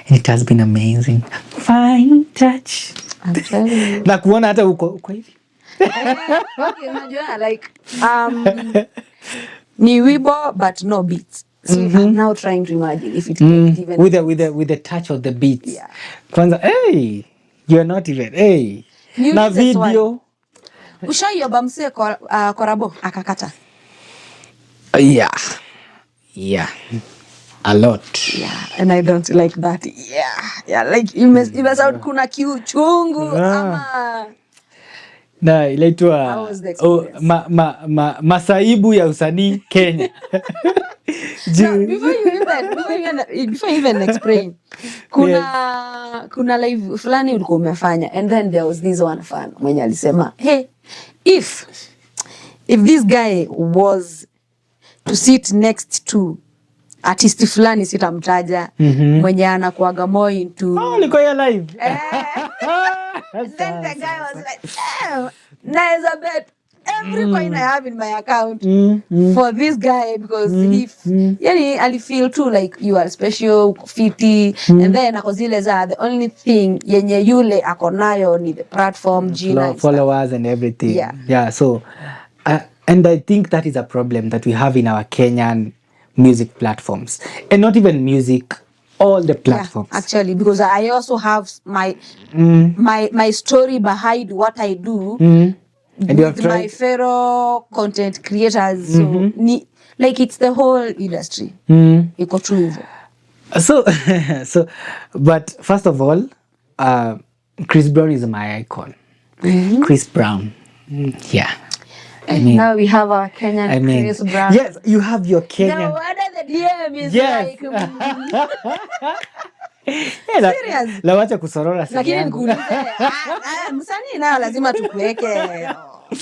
And it has been amazing. Fine touch. I'm telling you. Na kuona hata uko hivi. Okay, unajua like ni wibo but no beats. So I'm now trying to imagine if it can even with the touch of the beats. Yeah. Kwanza, hey, you're not even, hey. Na video. Ushaiomba msee korabo akakata? Yeah. A lot. Yeah, and I don't like that. Yeah, like imesound kuna kiuchungu ama na ilaitwa masaibu ya usanii Kenya. Before you even explain, kuna live fulani ulikuwa umefanya, and then there was this one fan mwenye alisema, hey, if this guy was to sit next to artist fulani sitamtaja, mwenye anakuaga more into ulikuwa ya live. Then the guy was like, naeza bet every coin I have in my account for this guy, because if yani alifeel too like you are special, fiti, and then ako zile za the only thing yenye yule ako nayo ni the platform, Gina, followers and everything. Yeah, so and I think that is a problem that we have in our Kenyan music platforms, and not even music, all the platforms. Yeah, actually, because I also have my story behind what I do and with my fellow content creators. So like it's the whole industry. Iko tu hivyo. So but first of all, Chris Brown is my icon. Chris Brown. Yeah. I mean, now we have our Kenyan Chris Brown. Yes, you have your Kenyan. Now what are the DM is like? Serious. La wacha kusorora sana. Lakini nikuulize, msanii nao lazima tukuweke.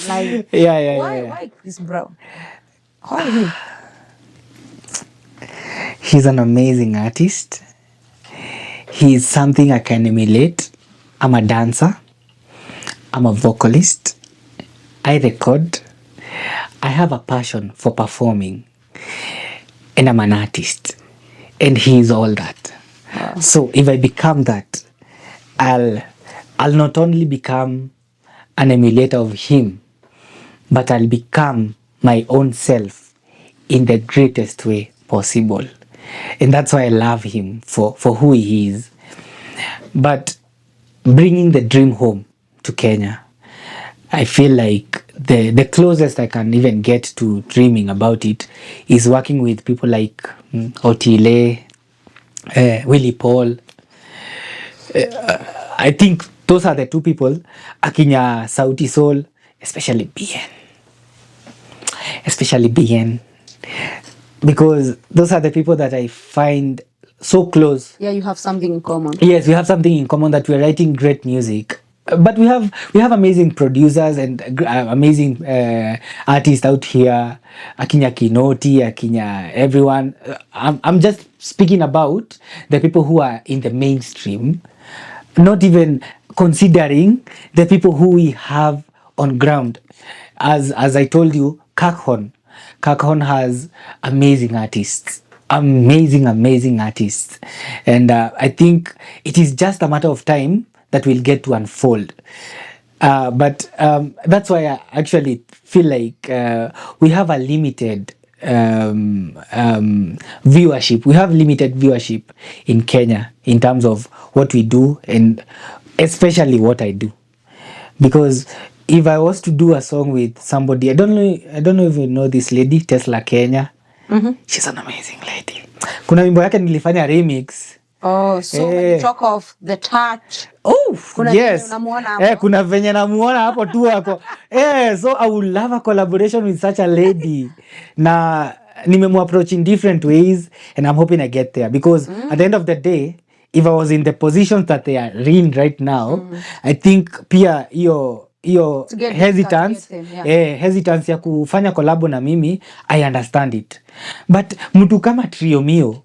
Like, why Chris Brown? Why him? He's an amazing artist. He's something I can emulate. I'm a dancer. I'm a vocalist. I record. I have a passion for performing, and I'm an artist, and he is all that. Wow. So if I become that, I'll not only become an emulator of him, but I'll become my own self in the greatest way possible. And that's why I love him for who he is. But bringing the dream home to Kenya, I feel like the closest I can even get to dreaming about it is working with people like Otile, Willie Paul. I think those are the two people. Akinya Sauti Sol, especially BN. because those are the people that I find so close. Yeah, you have something in common. Yes, we have something in common, that we are writing great music. But we have amazing producers and amazing artists out here. Akinya Kinoti, Akinya everyone. I'm just speaking about the people who are in the mainstream, not even considering the people who we have on ground. As I told you, Kakhon has amazing artists. Amazing artists. And I think it is just a matter of time that will get to unfold. But that's why I actually feel like we have a limited viewership. We have limited viewership in Kenya in terms of what we do, and especially what I do. Because if I was to do a song with somebody, I don't know if you know this lady, Tesla Kenya. She's an amazing lady. Kuna wimbo yake nilifanya remix. Oh, so when you talk of the touch. Oh, yes. Kuna venye namuona hapo tu ako. So I would love a collaboration with such a lady. Na nimemu-approach in different ways, and I'm hoping I get there, because at the end of the day, if I was in the positions that they are in right now, I think pia hiyo hesitance ya kufanya collabo na mimi, I understand it. But mtu kama Trio Mio,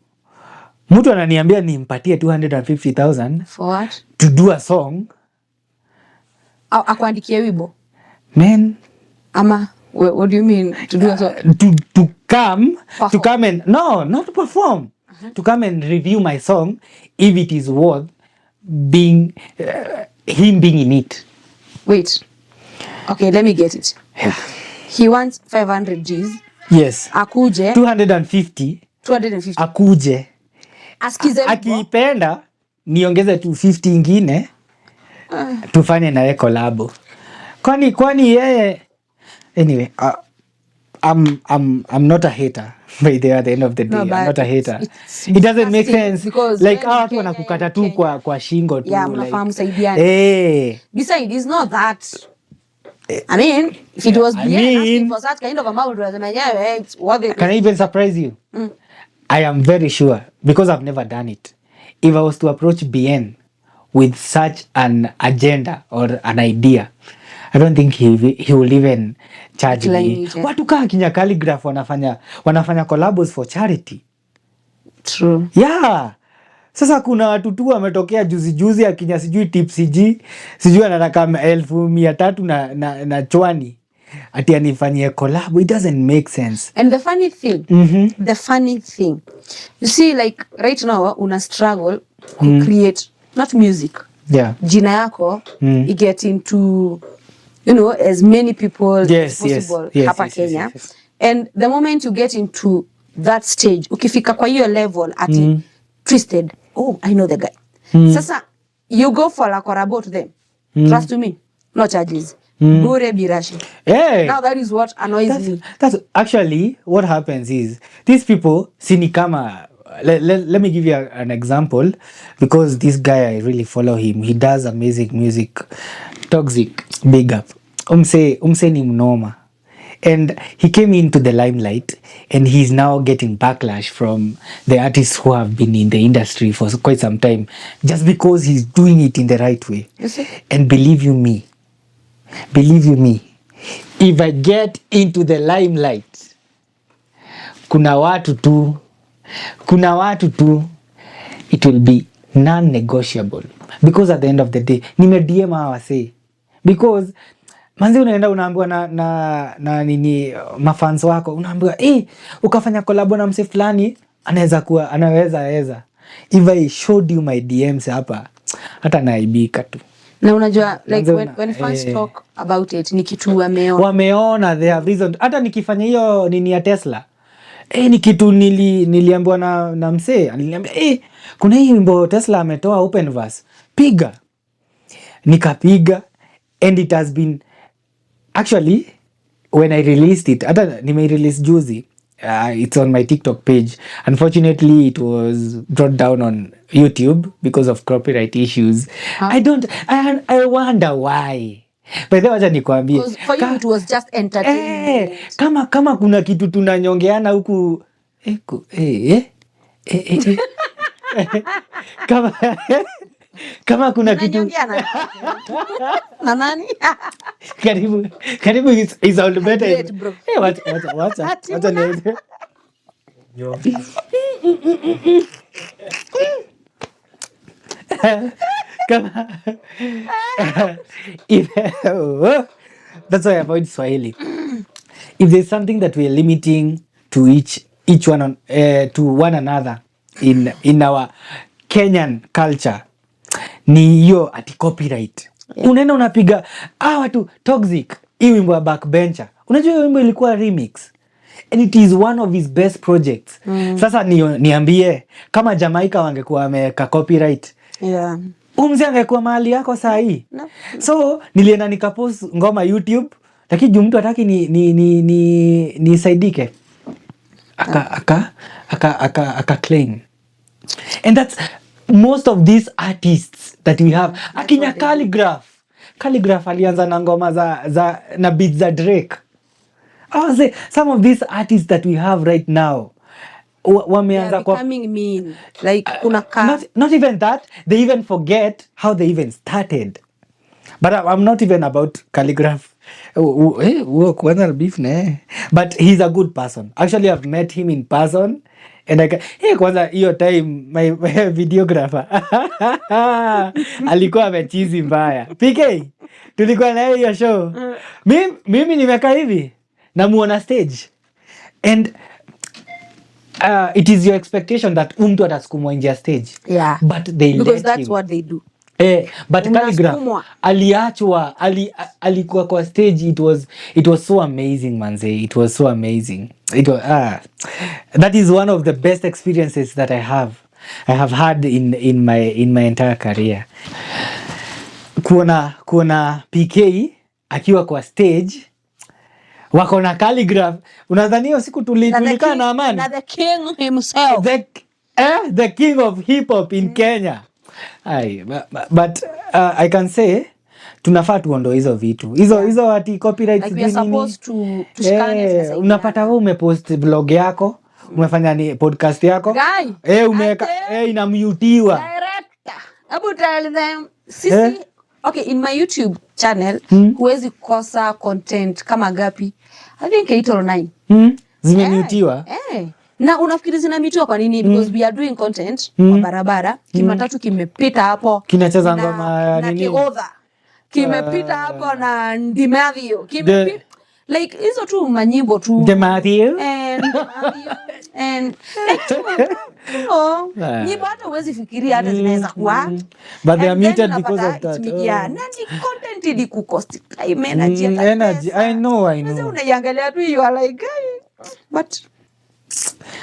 mtu ananiambia nimpatie 250,000 for what? To do a song. Akuandikie wimbo. Man, ama what do you mean to do a song? To come and no, not to perform. To come and review my song if it is worth being him being in it. Wait. Okay, let me get it. Yeah. He wants 500 G's. Yes. Akuje 250. Akuje. Asikize. Akipenda niongeze 250 ingine. Tufanye naye collabo. Kwani yeye, anyway, I'm not a hater. By the end of the day, no, I'm not a hater. It doesn't make sense. Like watu wanakukata tu kwa shingo tu. Yeah, mnafahamu saidiani. Besides, it's not that. I mean, if it was asking for that kind of amount, it's what they. Can I even surprise you? I am very sure, because I've never done it. If I was to approach BN with such an agenda or an idea, I don't think he will even charge me. Watu kaa Kinya Calligraph wanafanya collabos for charity. True. Yeah. Sasa kuna watu tu wametokea juzi Akinya sijui Tipsy G, sijui anataka 1,300 na chwani. Ati anifanyie collab. It doesn't make sense. And the funny thing, you see, like right now una struggle to create not music. Yeah. Jina yako you get into, you know, as many people as possible hapa Kenya. Yes. And the moment you get into that stage, ukifika kwa hiyo level ati Twisted, oh, I know the guy. Sasa you go for a collabo to them. Trust me, no charges. Bure birashi. Hey. Now that is what annoys me. That's actually what happens is these people sinikama. Let me give you an example, because this guy, I really follow him. He does amazing music. Toxic, big up. Umse ni mnoma. And he came into the limelight, and he's now getting backlash from the artists who have been in the industry for quite some time, just because he's doing it in the right way. And believe you me, if I get into the limelight, kuna watu tu, it will be non-negotiable, because at the end of the day DM awase, because manzi unaenda unaambiwa na nini mafans wako, unaambiwa ukafanya collab na mse fulani anaweza. If I showed you my DMs hapa, hata naibika tu. Na unajua like when fans talk about it, ni kitu wameona they have reason. Hata nikifanya hiyo nini ya Tesla, ni kitu niliambiwa na msee, aliniambia kuna hii wimbo Tesla ametoa open verse, piga. Nikapiga, and it has been actually, when I released it, hata nime-release juzi, it's on my TikTok page. Unfortunately, it was brought down on YouTube because of copyright issues. I wonder why. By the way, wacha nikwambie, for you it was just entertainment. Kama kuna kitu tunanyongeana huku kama kuna kitu na nani karibu is all better. Wacha niende. That's why I avoid Swahili. If there's something that we're limiting to each one to one another in our Kenyan culture, ni hiyo ati copyright. Unaenda unapiga watu toxic, hii wimbo ya Backbencher. Unajua hiyo wimbo ilikuwa remix and it is one of his best projects. Sasa niambie kama Jamaica wangekuwa wameka copyright, umzi angekuwa mahali yako saa hii. So nilienda nikapost ngoma YouTube, lakini juu mtu hataki nisaidike, aka claim. And that's most of these artists that we have. Akinya Calligraph alianza na ngoma za na beats za Drake. I was say some of these artists that we have right now wameanza kwa becoming mean, like kuna not even that, they even forget how they even started. But I'm not even about Calligraph. But he's a good person. Actually, I've met him in person. And kwanza hiyo time my videographer alikuwa amechizi mbaya. PK, tulikuwa na hiyo show. Mimi nimekaa hivi namuona stage. And it is your expectation that mtu atasukumwa nje ya stage. Yeah. But they because that's what they do. But Calligraph aliachwa, alikuwa kwa stage. It was so amazing, manze. It was so amazing. It was that is one of the best experiences that I have had in my entire career. Kuona PK akiwa kwa stage wako na Calligraph, unadhani hiyo siku tulikaa na amani? Na the king himself, the king of hip hop in Kenya. But I can say tunafaa tuondoe hizo vitu hizo ati copyright, like we are supposed to shikane. Unapata wewe umepost blog yako, umefanya ni podcast yako, umeweka inamutiwa director. Abu tell them sisi okay, in my YouTube channel huwezi kosa content kama gapi, I think 8 or 9 zimemutiwa. Na unafikiri zinamitiwa kwa nini? Because we are doing content kwa barabara, kimatatu kimepita hapo, kinacheza ngoma nini, kimepita hapo na Ndimathio, kimepita like hizo tu manyimbo tu Ndimathio and nyimbo hata huwezi fikiria hata zinaweza kuwa, but they are muted because of that. Na ni content ili kucost time energy. I know. Sasa unaiangalia tu, you are like but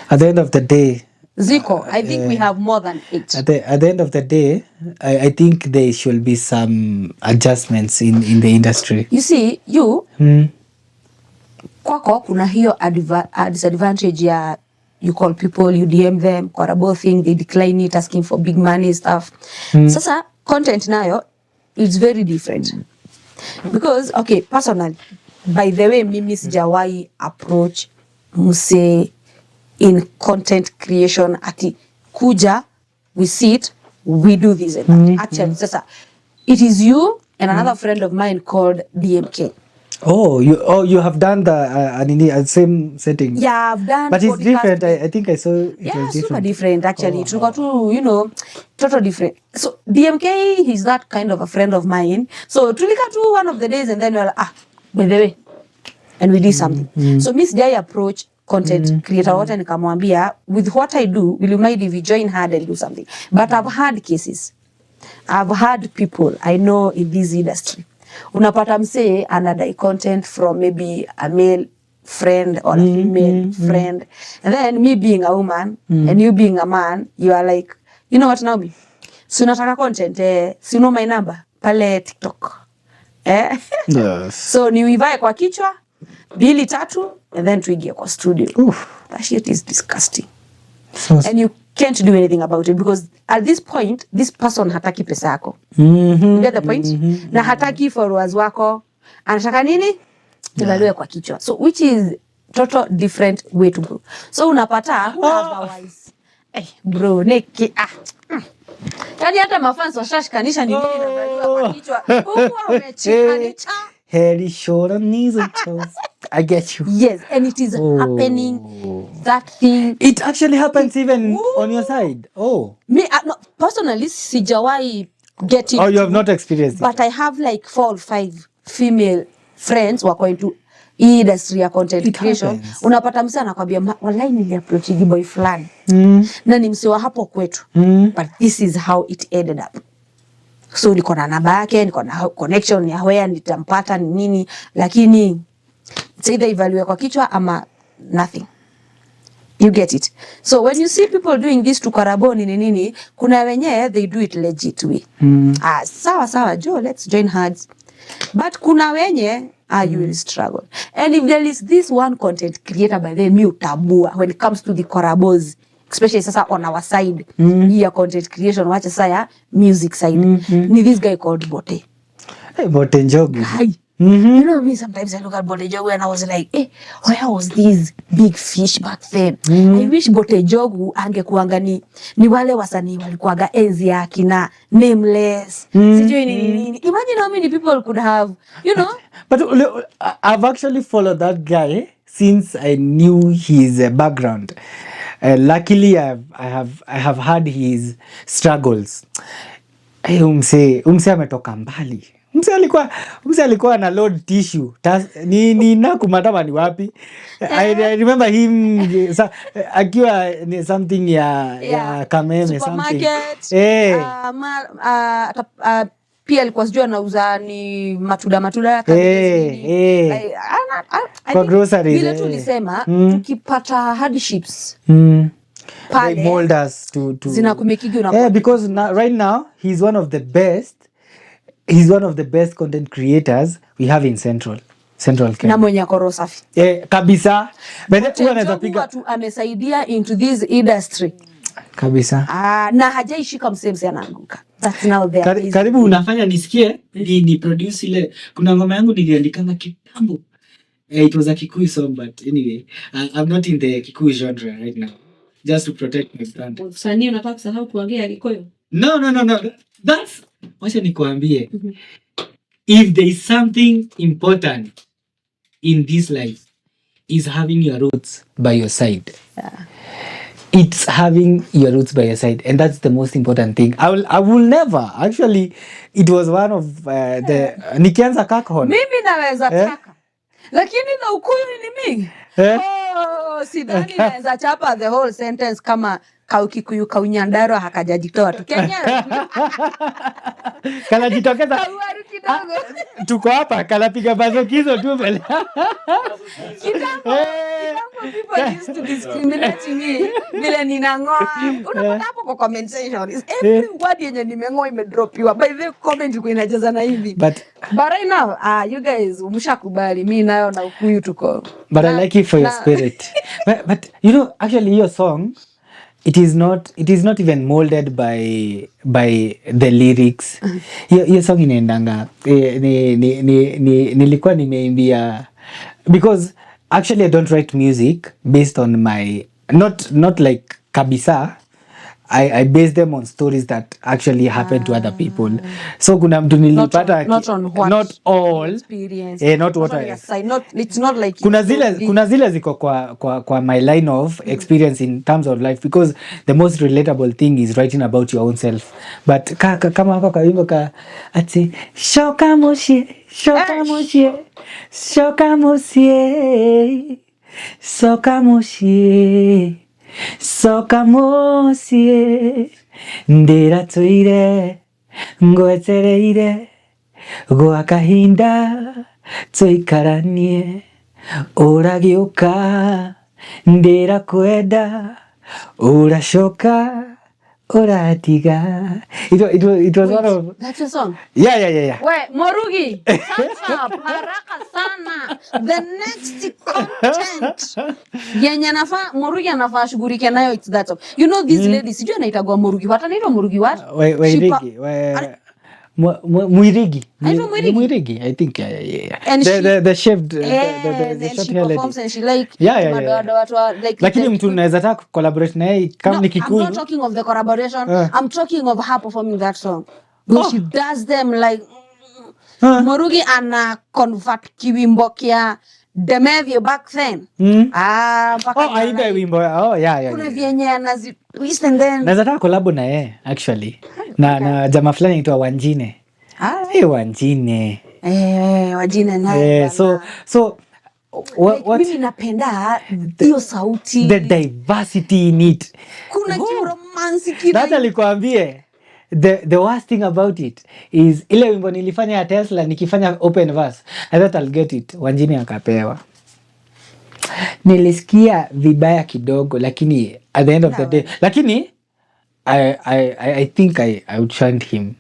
at the end of the day, Ziko, I think we have more than 8. At the end of the day, I think there should be some adjustments in the industry. You see, kwako kuna hiyo disadvantage ya you call people, you DM them, kwa both thing, they decline it, asking for big money stuff. Sasa content nayo it's very different. Because okay, personally, by the way, mimi sijawahi approach mse in content creation ati kuja, we sit, we do this and that. Actually, sasa it is you and another friend of mine called DMK. You have done the same setting. Yeah, I've done. But it's different. I think I saw it was different. Super different actually. Tulikuwa tu, total different. So DMK, he's that kind of a friend of mine. So tulika tu one of the days and then we're like, by the way, and we did something. So Miss Jai approach content creator wote nikamwambia, with what I do, will you mind if you join her and do something? But I've had cases. I've had people I know in this industry. Unapata msee anadai content from maybe a male friend or a female friend. And then me being a woman and you being a man, you are like, you know what, Naomi? Si unataka content, si uno my number pale TikTok. Yes. So ni uivae kwa kichwa 2-3 and then tuingie kwa studio. That shit is disgusting. And you can't do anything about it because at this point this person hataki pesa yako. You get the point? Na hataki followers wako. Anataka nini? Tuvaliwe kwa kichwa. So which is total different way to go. So unapata otherwise bro neki yani hata mafans washashikanisha ni nini na kwa kichwa huko wamechikanisha Head, shoulder, knees and toes. I get you. Yes, and it is happening. That thing. It actually happens even on your side. Oh. Me, no, personally, sijawai get it. Oh, you have not experienced it. But I have like 4 or 5 female friends who are going to industry ya content creation. Unapata msee anakwambia wallahi niliapproach boy fulani. Na ni msee wa hapo kwetu. But this is how it ended up. So niko na namba yake, niko na connection ya where nitampata ni nini, lakini it's either ivalue kwa kichwa ama nothing. You get it? So when you see people doing this to Karaboni nini, kuna wenye they do it legit way. Sawa Joe, let's join hands. But kuna wenye you will struggle. And if there is this one content creator by the mutabua when it comes to the Karabos, especially sasa on our side, here content creation, wacha saya music side. Ni this guy called Bote. Hey, Bote Njogu. You know me, sometimes I look at Bote Njogu and I was like, where was this big fish back then? I wish Bote Njogu angekuanga ni wale wasanii walikuwaga enzi ya kina Nameless. Sijui nini. Imagine how many people could have, you know. But I've actually followed that guy since I knew his background. Luckily, I have had his struggles. Umse ametoka mbali. Umse alikuwa na load tissue. Ni nakumatama ni wapi. I remember him akiwa something ya Kameme something. Pia alikuwa sijui anauza ni matunda kwa groceries. Vile tulisema tukipata hardships they mold us to zinakumekigi because right now he's one of the best content creators we have in Central Kenya. Na mwenye koro safi. Kabisa. Watu amesaidia into this industry. Kabisa. Na hajaishika msemse anaanguka. That's now there. Karibu unafanya nisikie ni produce ile kuna ngoma yangu niliandikanga kitambo. It was a Kikuyu song, but anyway, I'm not in the Kikuyu genre right now. Just to protect my brand. Usanii unataka kusahau kuongea Kikuyu? No. That's wacha nikuambie. If there is something important in this life is having your roots by your side. Yeah. It's having your roots by your side, and that's the most important thing. I will never actually. It was one of the nikianza Kakhon. Mimi naweza taka, lakini na Ukuyu ni mingi. Sidhani naweza chapa the whole sentence kama Kaukikuyu Kaunyandaro hakajajitoa tu Kenya. Kanajitokeza. Tuko hapa kanapiga bazokizo tu mbele. Kitambo people used to discriminate me vile ninangoa. Unapata hapo kwa comment section is every word yenye nimengoa imedropiwa by the comment iko inajaza na hivi. But right now you guys umshakubali mimi nayo na Ukuyu tuko. But I like it for your spirit. but you know actually your song it is not even molded by the lyrics. Your song inaendanga nilikuwa nimeimbia because actually I don't write music based on my not like kabisa. I base them on stories that actually happen to other people. So kuna mtu nilipata not all experience. Not what I say. It's not like kuna zile ziko kwa my line of experience in terms of life because the most relatable thing is writing about your own self. But kama hapa kwa wimbo ka ati shoka moshie sokamosie ndira toire ngwetereire gwa kahinda tuikaranie uragiuka ndira kwenda urashoka uratiga. It was one of that's a song. Yeah. Wait, Morugi. Sasa haraka sana. The next content. Yenye nafaa Morugi anafaa shughulike nayo it's that song. You know this lady sijui anaitagwa Morugi. What anaitwa Morugi what? Mwirigi. Mwirigi, I think. Yeah. And the shaved the short hair lady. And she like Lakini mtu unaweza taka collaborate na yeye kama ni Kikuyu. I'm not talking of the collaboration. I'm talking of her performing that song. Because she does them like Murugi ana convert kiwimbo kia Demevio back then. Aiba wimbo. Yeah. Kuna vyenye anazi twist and then. Naweza taka collab na yeye actually. Na jamaa fulani anaitwa Wanjine. Wanjine. Wajine naye. So what mimi napenda hiyo sauti. The diversity in it. Kuna romance kina. Hata nilikwambie the worst thing about it is ile wimbo nilifanya ya Tesla nikifanya open verse. I thought I'll get it. Wanjine akapewa. Nilisikia vibaya kidogo lakini at the end of the day lakini I think I outshined him.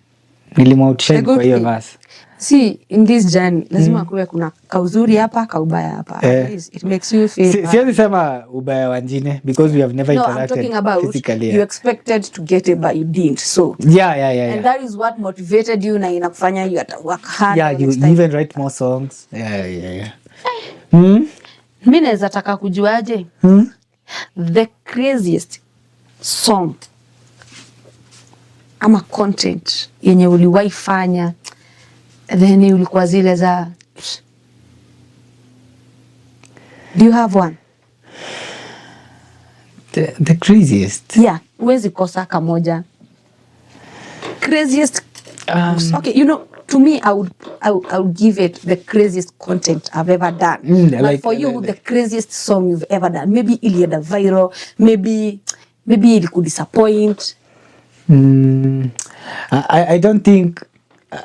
Nilimoutshined kwa hiyo verse. See, in this journey lazima kuwe kuna kauzuri hapa kaubaya hapa. It makes you feel. Siwezi sema ubaya Wanjine because we have never interacted physically. You expected to get it but you didn't. So yeah. And that is what motivated you na inakufanya you have to work hard. Yeah, you even write more songs. Yeah. Mimi naweza taka kujuaje? The craziest song ama content yenye uliwahi fanya then ulikuwa zile za do you have one? The craziest? Yeah, huwezi kosa kamoja. Craziest okay, you know, to me I would give it the craziest content I've ever done. But like, for you, the craziest song you've ever done. Maybe ilienda viral, maybe iliku disappoint. I don't think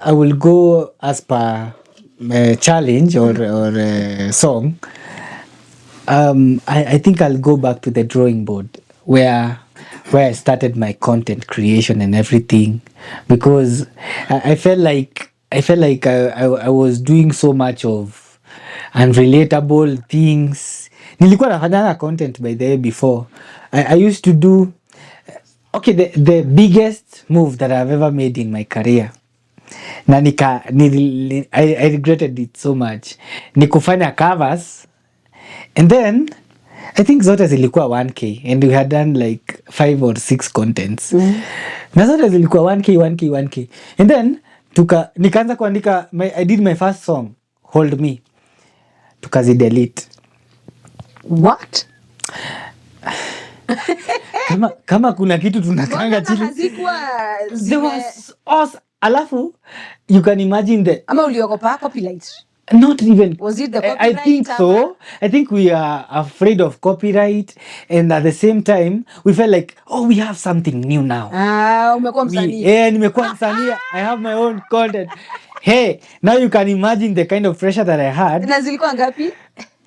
I will go as per challenge or song. I think I'll go back to the drawing board where I started my content creation and everything, because I felt like I was doing so much of unrelatable things. Nilikuwa nafanya content by the way before. I used to do the biggest move that I've ever made in my career. Na I regretted it so much. Nikufanya covers and then I think zote zilikuwa 1K and we had done like 5 or 6 contents. Na zote zilikuwa 1K and then nikaanza kuandika I did my first song Hold Me, tukazi delete. What? kama kuna kitu tunakanga chini there was us. Alafu you can imagine ama uliogopa copyright? Not even. Was it the copyright? I think so. I think we are afraid of copyright, and at the same time we felt like, we have something new now. Umekuwa msanii. Nimekuwa msanii. I have my own content. Hey, now you can imagine the kind of pressure that I had. Na zilikuwa ngapi?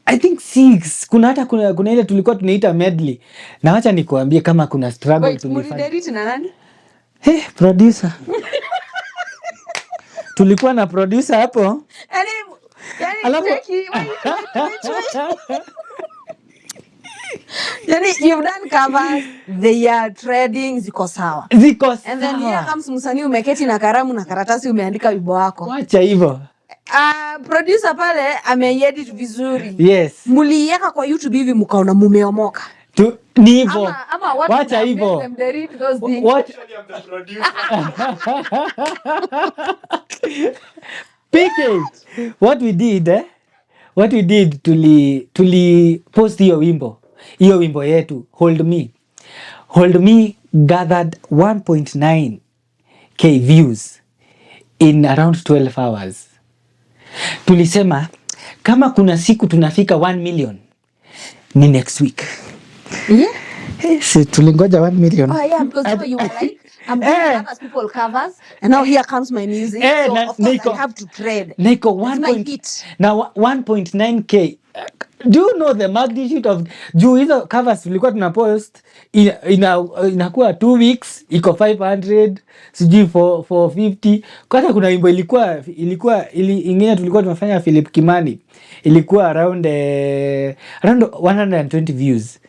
I think 6. Kuna ile tulikuwa tunaita medley. Na wacha nikuambie kama kuna struggle tulifanya. Wait, na nani? Hey, producer. Tulikuwa na producer hapo. Yani you've done covers, they are trading, ziko sawa. And then here comes msanii umeketi na karamu na karatasi umeandika wimbo wako. Wacha hivyo. Producer pale ameedit vizuri. Yes. Muliweka kwa YouTube hivi mkaona mumeomoka. Ni hivyo. Wacha hivyo. What we did, tuli post hiyo wimbo yetu Hold Me gathered 1.9k views in around 12 hours. Tulisema kama kuna siku tunafika 1 million ni next week. Yeah. Si tulingoja 1 million. Oh yeah, because you were like, I'm doing others people covers and now here comes my music. So of course I have to trade. Niko 1.9k. Do you know the magnitude of juu hizo covers tulikuwa tunapost inakuwa 2 weeks iko 500 sijui 450. Kwanza kuna wimbo ilikuwa ingine tulikuwa tunafanya Philip Kimani ilikuwa around 120 views.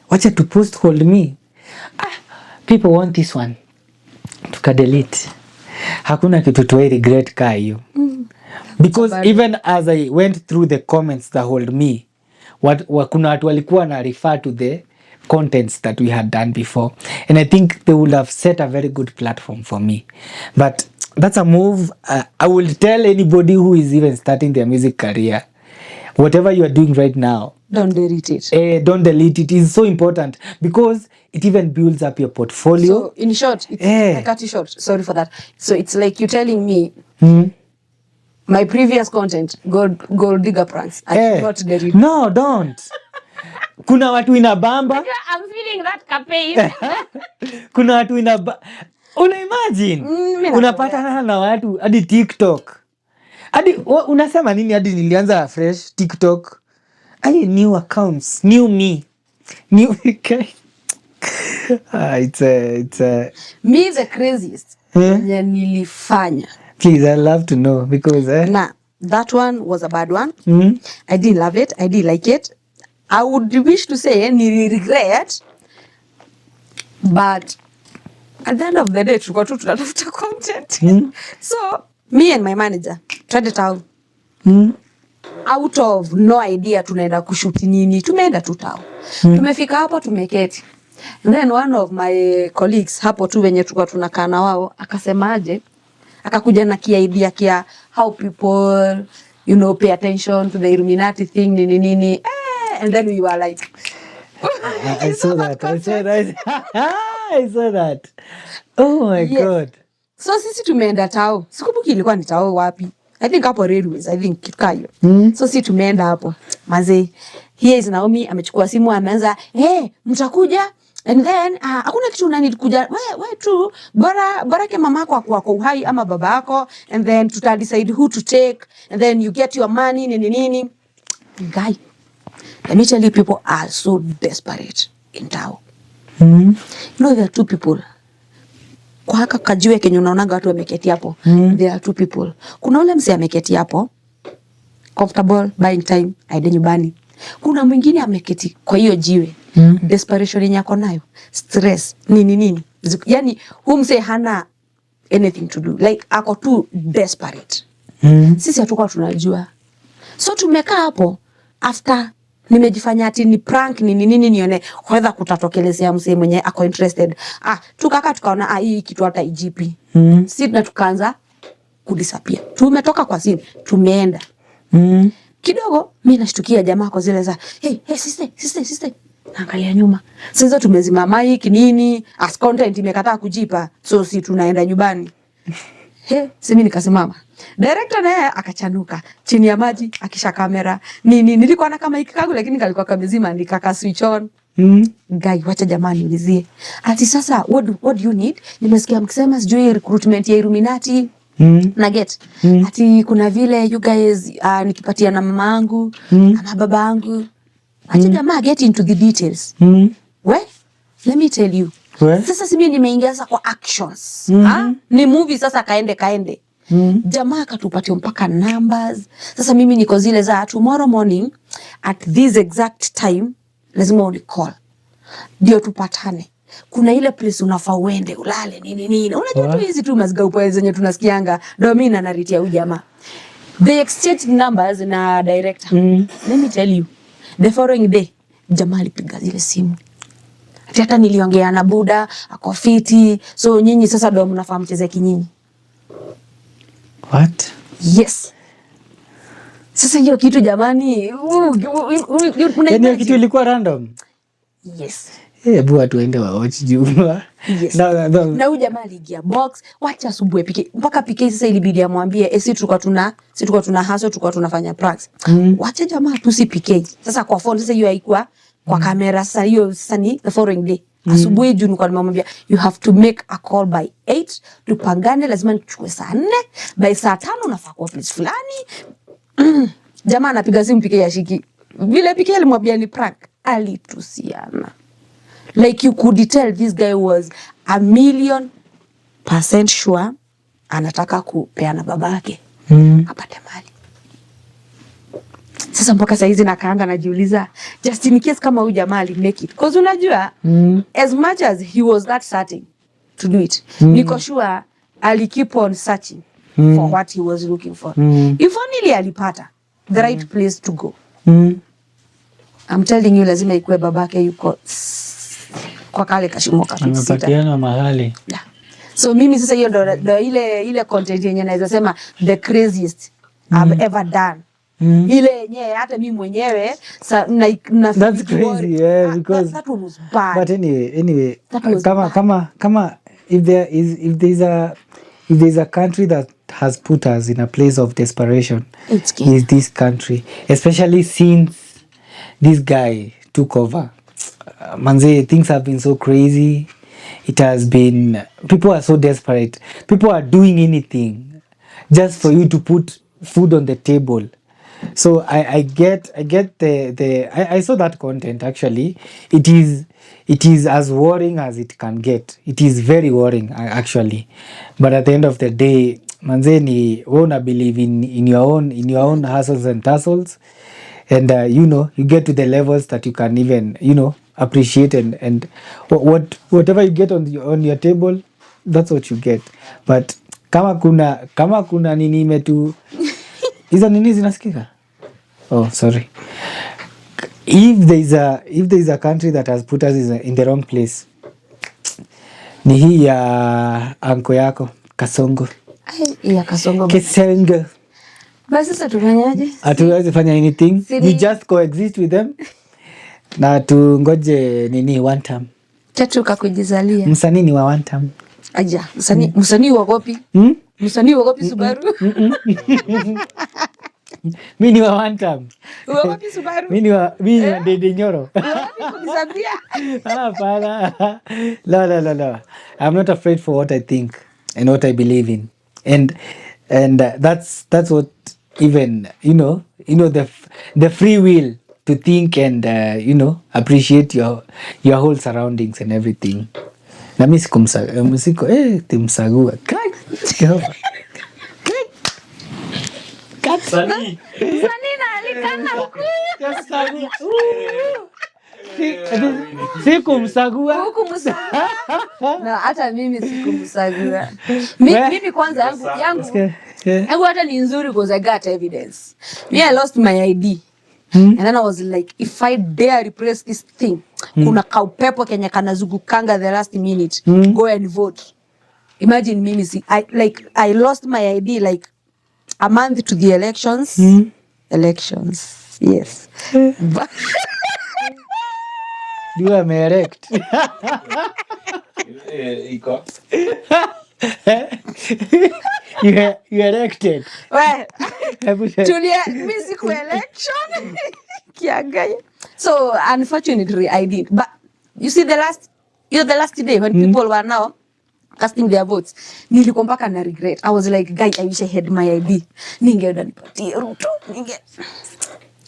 Wacha to post Hold Me. People want this one. Tuka delete. Hakuna kitu tu regret ka hiyo. Because even as I went through the comments that hold me, kuna watu walikuwa na refer to the contents that we had done before, and I think they would have set a very good platform for me. But that's a move. I will tell anybody who is even starting their music career, whatever you are doing right now, don't delete it. Don't delete it. It's so important because it even builds up your portfolio. So in short, it's I cut you short. Sorry for that. So it's like you telling me my previous content, gold digger pranks. I should not delete. No, don't. Kuna watu inabamba. I'm feeling that campaign. Kuna watu una imagine. Unapatana na watu hadi TikTok. Hadi unasema nini hadi nilianza fresh TikTok. New accounts, new me. New it's me the craziest. Nilifanya. Please, I love to know because that one was a bad one. I didn't love it. I didn't like it. I would wish to say ni regret, but at the end of the day tulikuwa tu tunatafuta content. So me and my manager tried it out. Out of no idea tunaenda kushuti nini, tumeenda tu tao. Tumefika hapo tumeketi. And then one of my colleagues hapo tu wenye tulikuwa tunakaa na wao akasemaje, akakuja na idea kia how people pay attention to the Illuminati thing nini. And then we were like I saw that. Oh my God. So sisi tumeenda tao. Sikumbuki ilikuwa ni tao wapi. I think hapo Railways, I think kitu kayo. So sisi tumeenda hapo. Mazee, here is Naomi amechukua simu ameanza, mtakuja? And then hakuna kitu unani kuja. Wewe tu bora ke mamako kwa uhai ama babako, and then tuta decide who to take, and then you get your money nini. Guy, let me tell you, people are so desperate in Tao. There are two people. Kwa haka kajiwe kenye unaonaga watu wameketi hapo. There are two people. Kuna ule mse ameketi hapo, comfortable, buying time, aende nyumbani. Kuna mwingine ameketi kwa hiyo jiwe. Desperation yenye ako nayo, stress, nini. Yani huyu mse hana anything to do. Like ako too desperate. Sisi hatukuwa tunajua. So tumekaa hapo after nimejifanya ati ni prank nini nione whether kutatokelezea mse mwenye ako interested. Tukaka tukaona hii kitu hata IGP. Sisi na tukaanza kudisappear. Tumetoka kwa scene, tumeenda. Kidogo mimi nashtukia jamaa kwa zile za hey sister. Naangalia nyuma. Sasa tumezima mic nini, as content imekataa kujipa. So si tunaenda nyumbani. Simi nikasimama. Director naye akachanuka chini ya maji akisha kamera. Nilikuwa na kama ikikagu lakini kalikuwa kamezima nikaka switch on. Guy, wacha jamani ulizie. Ati sasa what do you need? Nimesikia mkisema sijui recruitment ya Illuminati. Na get. Ati kuna vile you guys nikipatia na mamangu ama babangu. Acha jamaa get into the details. Let me tell you. Sasa simi nimeingia sasa kwa actions. Ni movie sasa kaende. Jamaa akatupatia mpaka numbers. Sasa mimi niko zile za tomorrow morning at this exact time lazima unicall. Ndio tupatane. Kuna ile place unafaa uende ulale nini. Unajua tu hizi tu mazga upo zenye tunasikianga. Ndio mimi naritia huyu jamaa. They exchanged numbers na director. Let me tell you. The following day jamaa alipiga zile simu. Hata niliongea na Buda, ako fiti. So nyinyi sasa ndio mnafaa mcheze kinyinyi. What? Yes. Sasa hiyo kitu jamani, hiyo kitu ilikuwa random. Yes. Bua tuende wa watch Juma. Yes. Na huyu jamaa aligia box, wacha asubuhi pike. Mpaka pike sasa ilibidi amwambie, sisi tulikuwa tuna hustle, tulikuwa tunafanya pranks. Wacha jamaa tusipike. Sasa kwa phone sasa hiyo haikuwa kwa kamera, sasa hiyo sasa ni the following day. Asubuhi juu nilikuwa nimemwambia you have to make a call by 8, tupangane lazima nichukue saa 4, by saa 5 unafaa kwa place fulani. Jamaa anapiga simu pike ya shiki. Vile pike alimwambia ni prank, alitusiana. Like you could tell this guy was 1,000,000% sure anataka kupeana babake. Apate mali. Sasa mpaka saizi nakaanga najiuliza just in case kama huyu jamaa ali make it. Because unajua as much as he was that certain to do it. Niko sure ali keep on searching for what he was looking for. If only alipata the right place to go. I'm telling you, lazima ikuwe babake yuko kwa kale kashimo kakisita mahali. Yeah. So mimi sasa hiyo ndo ile content yenye naweza sema the craziest I've ever done. Ile yenyewe hata mimi mwenyewe that's crazy, yeah, because that one was bad. But anyway kama if there's a country that has put us in a place of desperation, is this country, especially since this guy took over. Manze, things have been so crazy. It has been, people are so desperate. People are doing anything just for you to put food on the table. So I get I saw that content actually. It is as worrying as it can get. It is very worrying actually. But at the end of the day, manzeni, wanna believe in your own hustles and tussles, and you get to the levels that you can even appreciate and whatever you get on your table, that's what you get. But kama kuna nini imetu hizo nini zinasikika. Oh, sorry. If there is a country that has put us in the wrong place, ni hii ya anko yako Kasongo. Ya Kasongo. Kasongo. Basi sasa tufanyaje? Hatuwezi fanya anything. We just coexist with them. Na tungoje nini one time. Chatuka kujizalia. Msanii ni wa one time. Aja, msanii wa kopi? Msanii wa kopi Subaru? Mimi ni wa one time. Wa kopi Subaru? Mimi ni wa Dede Nyoro. Kujizabia. Hapana. No. I'm not afraid for what I think and what I believe in. And that's what even the free will to think and appreciate your whole surroundings and everything. Na mimi timsagua. Sani na alikana mkuu. Sikumsagua. Hukumsagua. Na hata mimi sikumsagua. Mimi kwanza yangu hata ni nzuri because I got evidence. Me, I lost my ID. And then I was like, if I dare repress this thing, kuna kaupepo kenye kanazugukanga the last minute, go and vote. Imagine mimi I lost my ID like a month to the elections. Elections, yes. You are erect. You erected. Well, mimi siku election. Kiangaye. So unfortunately I did. But you see the last day when people were now casting their votes, nilikuwa mpaka na regret. I was like, guy, I wish I had my ID. Ningeenda nipatie Ruto.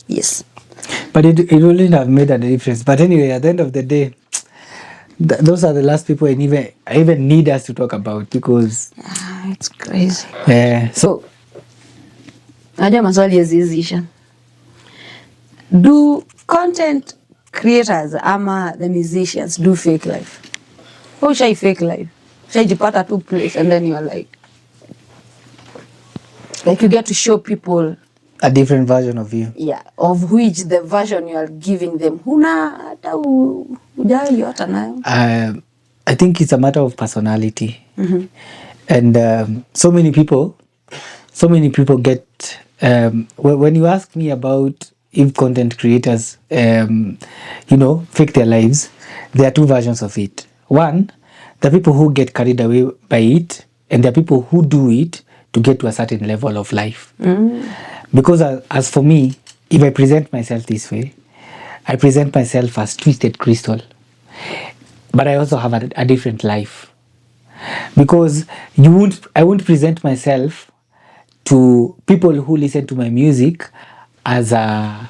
Yes. But it wouldn't have made a difference. But anyway, at the end of the day, those are the last people I even need us to talk about because it's crazy. Yeah. So najua maswali yaziisha. Do content creators ama the musicians do fake life? How should I fake life? Shaijipata two place and then you are like you get to show people a different version of you. Yeah, of which the version you are giving them huna hata ujali hata nayo. I think it's a matter of personality. And so many people get when you ask me about if content creators fake their lives, there are two versions of it. One, the people who get carried away by it, and there are people who do it to get to a certain level of life. Because as for me, if I present myself this way, I present myself as Twisted Crystal. But I also have a different life. Because I won't present myself to people who listen to my music as a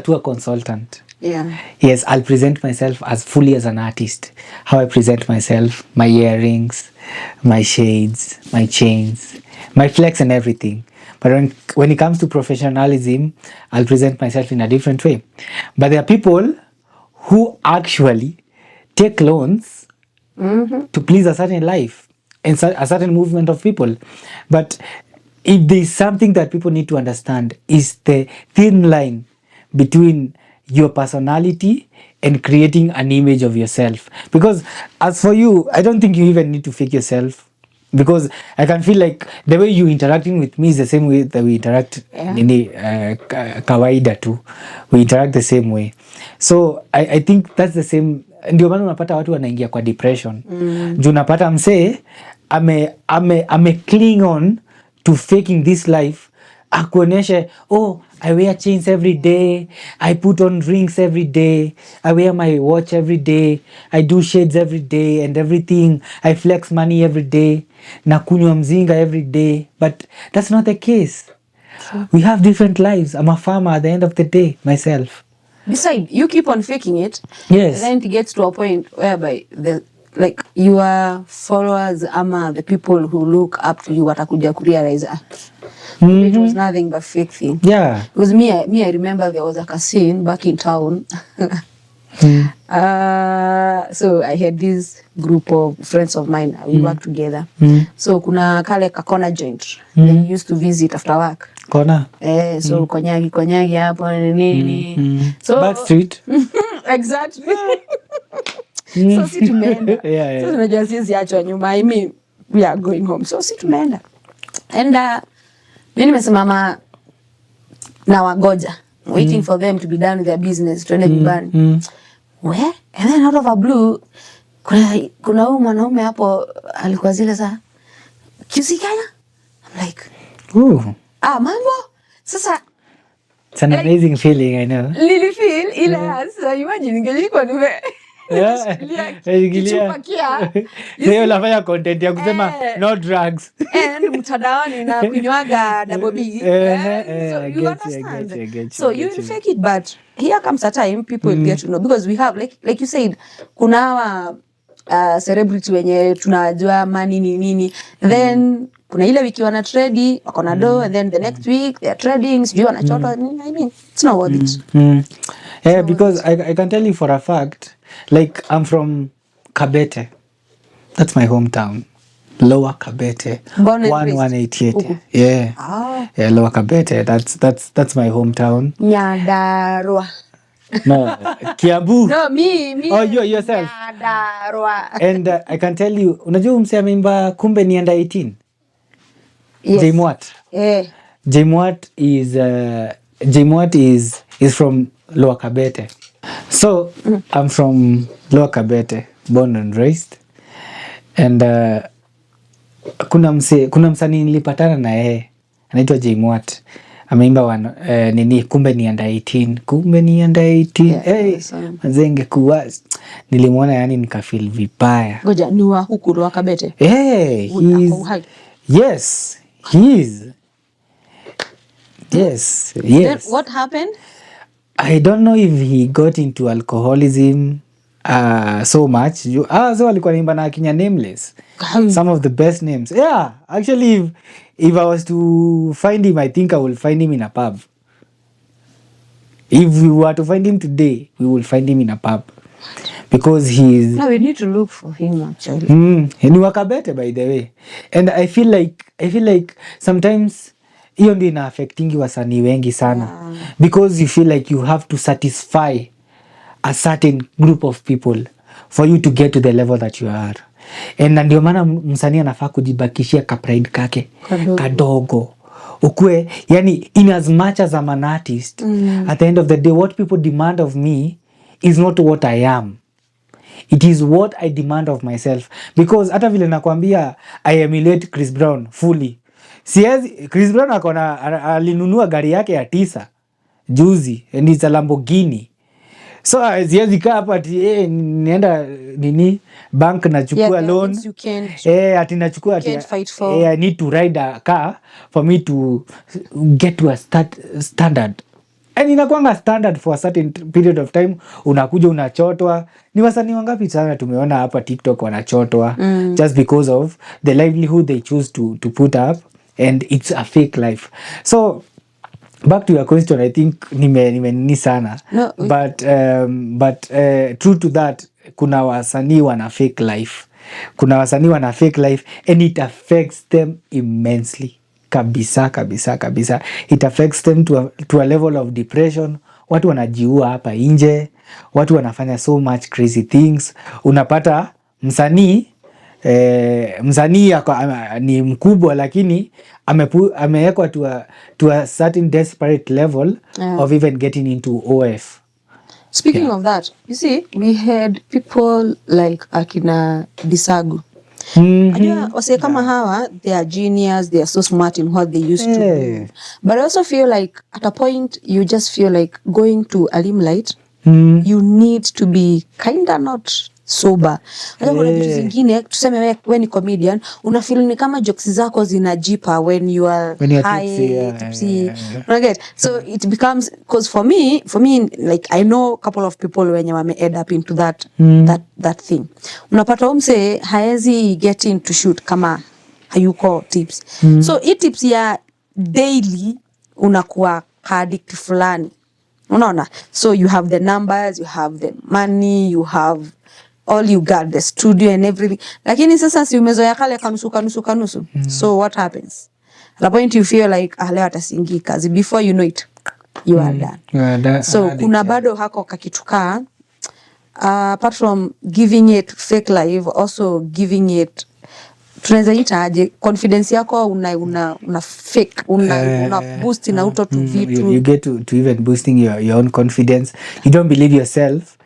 tour consultant. Yeah. Yes, I'll present myself as fully as an artist. How I present myself, my earrings, my shades, my chains, my flex and everything. But when it comes to professionalism, I'll present myself in a different way. But there are people who actually take loans to please a certain life and a certain movement of people. But if there's something that people need to understand is the thin line between your personality and creating an image of yourself. Because as for you, I don't think you even need to fake yourself, because I can feel like the way you interacting with me is the same way that we interact in kawaida tu. We interact the same way. So I think that's the same. Ndio maana unapata watu wanaingia kwa depression. Juu unapata msee ame cling on to faking this life, akuonyeshe, oh, I wear chains every day, I put on rings every day, I wear my watch every day, I do shades every day and everything, I flex money every day, na kunywa mzinga every day. But that's not the case. We have different lives. I'm a farmer at the end of the day myself. Besides, you keep on faking it. Yes. Then it gets to a point whereby like your followers ama the people who look up to you watakuja kurealize it was nothing but fake thing. Yeah. Because I remember there was a casino back in town. So I had this group of friends of mine. We worked together. So kuna kale kakona joint. They used to visit after work. Kona. So konyagi hapo nini. So Back street. Exactly. So si tumeenda. So tunajua sisi achwa nyuma. I mean, we are going home. So si tumeenda. And mimi nimesimama na wagoja, waiting for them to be done with their business, tuende nyumbani. Where? And then out of a blue, kuna huyu mwanaume hapo alikuwa zile za QC Kenya. I'm like, mambo. Sasa it's an amazing feeling, I know. Lili feel ile so imagine ningejikuwa nime Leo nafanya content ya kusema no drugs. And mtadaoni na kunywaga double B. So you understand. So you will fake it, but here comes a time people will get to know, because we have like you said, kuna hawa celebrity wenye tunajua money nini. Then kuna ile wiki wana trade wako na do, and then the next week they are trading, sijui wanachota. I mean, it's not worth it. Yeah, because I can tell you for a fact, like I'm from Kabete. That's my hometown. Lower Kabete. 1188. Yeah. Yeah, Lower Kabete. That's my hometown. Nyandarua. No, Kiambu. No, me. Oh, you yourself. Nyandarua. And I can tell you, unajua mse ameimba kumbe ni under 18? Yes. Jmwat. Jmwat is from Lower Kabete. So I'm from Lower Kabete, born and raised. And kuna msanii nilipatana na yeye anaitwa Jmwat. Ameimba nini kumbe ni under 18. Kumbe ni under 18. Mazenge kuwa nilimwona, yani nikafeel vibaya. Ngoja ni wa huku Lower Kabete. Yes, he is. Yes. Then what happened? I don't know if he got into alcoholism so much. So alikuwa naimba na Kenya Nameless. Some of the best names. Yeah, actually if I was to find him, I think I will find him in a pub. If we were to find him today, we will find him in a pub. Because he's... No, we need to look for him actually. Ni Wakabete, by the way. And I feel like sometimes hiyo ndio ina affectingi wasanii wengi sana. Because you feel like you have to satisfy a certain group of people for you to get to the level that you are. And ndio maana msanii anafaa kujibakishia ka pride kake kadogo. Ukue, yani in as much as I'm an artist, at the end of the day, what people demand of me is not what I am. It is what I demand of myself. Because hata vile nakwambia I emulate Chris Brown fully. Siezi, Chris Brown alinunua gari yake ya 9 juzi, and it's a Lamborghini. So siezi kaa hapa ati nienda nini bank nachukua loan. Ati nachukua ati I need to ride a car for me to get to a standard. And inakuanga standard for a certain period of time. Unakuja unachotwa. Ni wasanii wangapi sana tumeona hapa TikTok wanachotwa just because of the livelihood they choose to put up, and it's a fake life. So back to your question, I think nime sana. No, but true to that, kuna wasanii wana fake life. Kuna wasanii wana fake life and it affects them immensely. Kabisa. It affects them to a level of depression. Watu wanajiua hapa nje. Watu wanafanya so much crazy things. Unapata msanii ni mkubwa lakini amewekwa to a certain desperate level of even getting into OF. Speaking of that, you see, we had people like akina Disagu. Wase kama hawa, they are genius, they are so smart in what they used to do. But I also feel like at a point, you just feel like going to a limelight, you need to be kinda not sober. Kuna vitu zingine, tuseme we ni comedian, unafeel ni kama jokes zako zinajipa when you are high, tipsy. So it becomes, because for me, like I know a couple of people wenye wame end up into that thing. Unapata umse haezi get in to shoot kama hayuko tips. So hii tips ya daily unakuwa addict fulani. Unaona? So you have the numbers, you have the money, you have all you got, the studio and everything. Lakini sasa si umezoea kale kanusu. So what happens? At a point you feel like leo atasingi kazi. Before you know it, you are done. So kuna bado hako kakituka, apart from giving it fake life, also giving it, tunaweza ita aje, confidence yako una fake, una boost na uto tu vitu. You get to even boosting your own confidence. You don't believe yourself.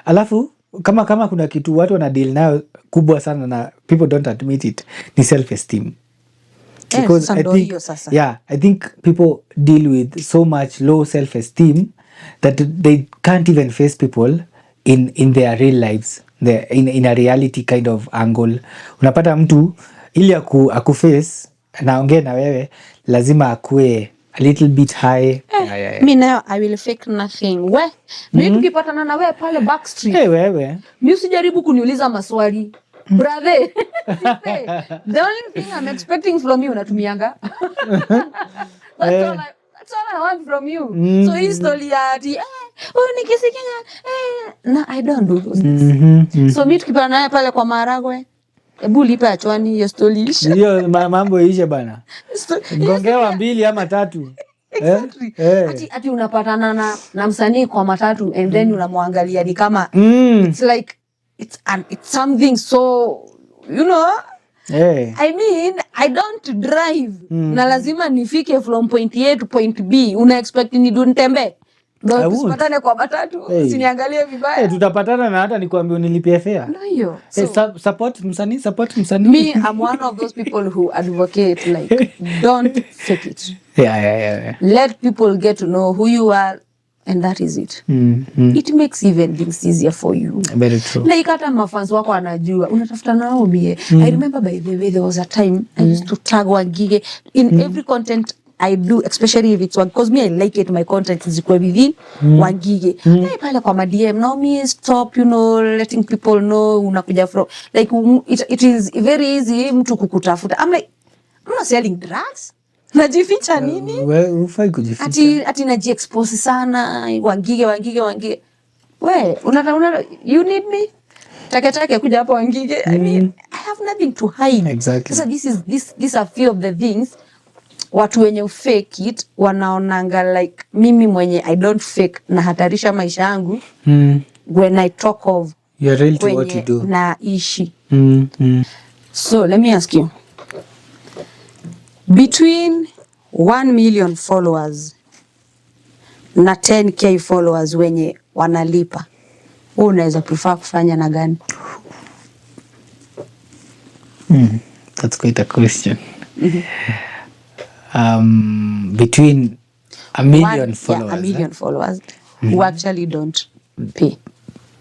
Alafu kama kuna kitu watu wana deal nayo kubwa sana na people don't admit it, ni self esteem. Because I think people deal with so much low self esteem that they can't even face people in their real lives, in a reality kind of angle. Unapata mtu ili akuface naongea na wewe lazima akue a little bit high. Me now I will fake nothing. Mimi tukipatana na wewe pale backstreet. Wewe. Mimi usijaribu kuniuliza maswali. Brother. The only thing I'm expecting from you unatumianga. That's all I want from you. So hii story ati nikisikia no, I don't do those things. So mimi tukipatana naye pale kwa Maragwe, hebu lipa achwani hiyo story isha. Hiyo mambo isha bana. Gongewa 2 ama 3. Exactly. Ati unapatana na msanii kwa matatu and then unamwangalia ni kama it's like it's something so, you know. I mean, I don't drive. Na lazima nifike from point A to point B. Una expect ni nitembe? Ndio tusipatane kwa matatu, usiniangalie vibaya. Tutapatana na hata nikwambie unilipie fare. Ndio. Support msanii. Me, I'm one of those people who advocate like don't fake it. Yeah. Let people get to know who you are and that is it. It makes even things easier for you. Very true. Like hata mafans wako anajua unatafuta nao mie. I remember by the way there was a time I used to tag Wangige in every content I do, especially if it's one, because me I like it, my content is equal within Wangige. Pale kwa ma DM, now me stop, you know, letting people know unakuja from, like it is very easy mtu kukutafuta. I'm like, I'm not selling drugs. Najificha nini? Ufai kujificha. Ati najiexpose sana, Wangige. You need me? Take kuja hapo Wangige. I mean, I have nothing to hide. Exactly. So these are few of the things watu wenye fake it wanaonanga like mimi mwenye I don't fake na hatarisha maisha yangu when I talk of you're real to what you do na ishi. So let me ask you, between 1 million followers na 10k followers wenye wanalipa, unaweza prefer kufanya na gani? That's quite a question. Between a million followers. Yeah, a million followers who actually don't pay.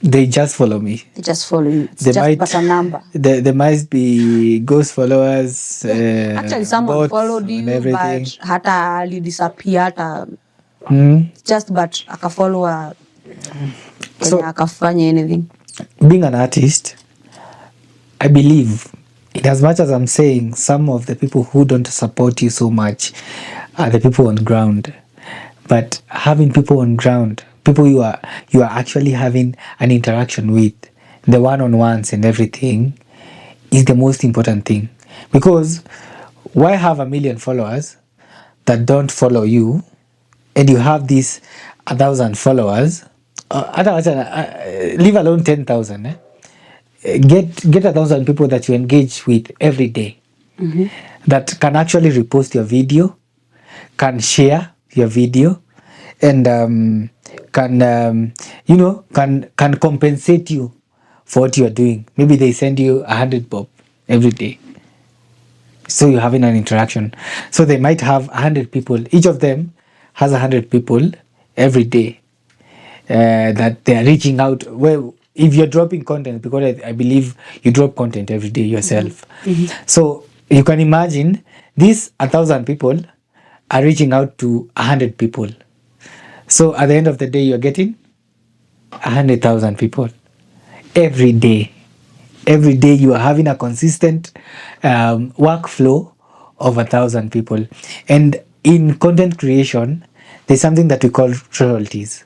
They just follow me. They just follow you. It's just but a number. There must be ghost followers. Actually, someone followed you, but hata ali disappear, hata just but akafollow so akafanya anything. Being an artist, I believe, in as much as I'm saying, some of the people who don't support you so much are the people on ground. But having people on ground people you are actually having an interaction with, the one-on-ones and everything, is the most important thing. Because why have 1 million followers that don't follow you, and you have these 1,000 followers, leave alone 10,000, get 1,000 people that you engage with every day, that can actually repost your video, can share your video, and can compensate you for what you are doing. Maybe they send you 100 bob every day, so you're having an interaction. So they might have 100 people, each of them has 100 people every day that they are reaching out. Well, if you're dropping content, because I believe you drop content every day yourself, so you can imagine these 1,000 people are reaching out to 100 people. So at the end of the day, you're getting 100,000 people every day. Every day you are having a consistent workflow of 1,000 people. And in content creation, there's something that we call royalties.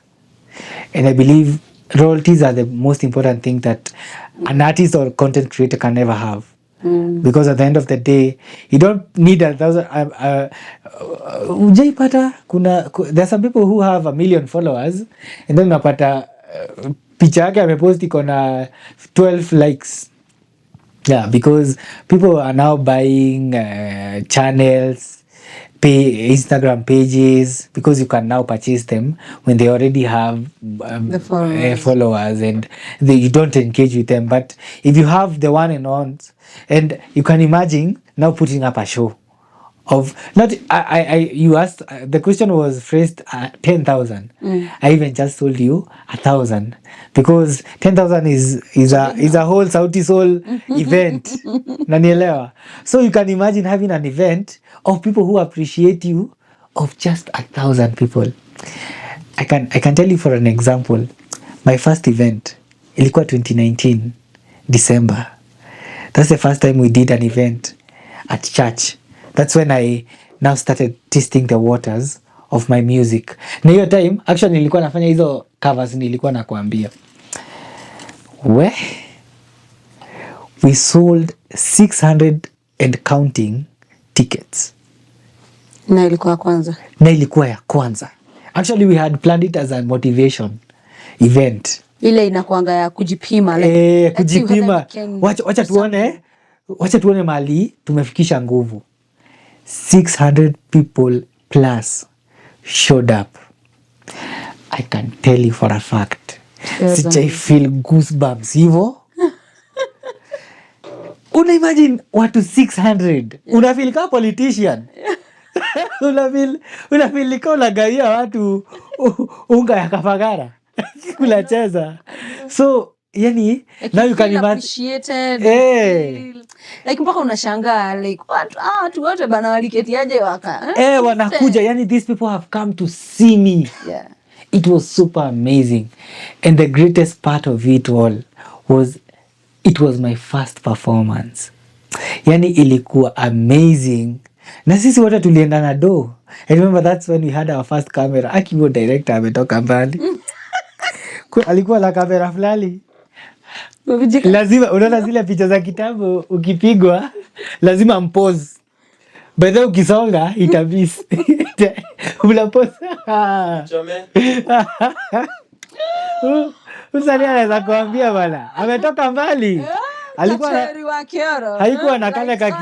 And I believe royalties are the most important thing that an artist or content creator can never have. Because at the end of the day, you don't need 1,000. There are some people who have 1 million followers, and then unapata picha yake amepost iko na 12 likes. Yeah, because people are now buying channels, Instagram pages, because you can now purchase them when they already have followers, and you don't engage with them. But if you have the one and ones, and you can imagine now putting up a show of not you asked, the question was phrased 10,000. I even just told you 1,000, because 10,000 is a whole Sauti Sol event. Nanielewa. So you can imagine having an event of people who appreciate you, of just 1,000 people. I can tell you for an example. My first event ilikuwa 2019 December. That's the first time we did an event at church. That's when I now started tasting the waters of my music. Na hiyo time actually nilikuwa nafanya hizo covers nilikuwa nakuambia. We sold 600 and counting tickets. Na ilikuwa kwanza. Na ilikuwa ya kwanza. Actually we had planned it as a motivation event. Ile inakuanga ya kujipima. Kujipima. Wacha tuone mali tumefikisha nguvu. 600 people plus showed up. I can tell you for a fact. Sijai feel goosebumps hivo. Una imagine watu 600. Una feel ka politician. Una feel liko unagaia watu unga ya Kafagara. Kula cheza. So yani now you can imagine appreciated. Like mpaka unashangaa like watu wote bana waliketiaje wanakuja, yani these people have come to see me. Yeah. It was super amazing, and the greatest part of it all was it was my first performance. Yani ilikuwa amazing, na sisi wote tulienda na do. I remember that's when we had our first camera. Akiwa director ametoka mbali. Alikuwa na kamera fulani. Lazima unaona zile picha za kitabu ukipigwa lazima mpose. By the way ukisonga itabisi. Unapose. Chome. Usani anaweza kuambia bwana. Ametoka mbali. Alikuwa haikuwa na kale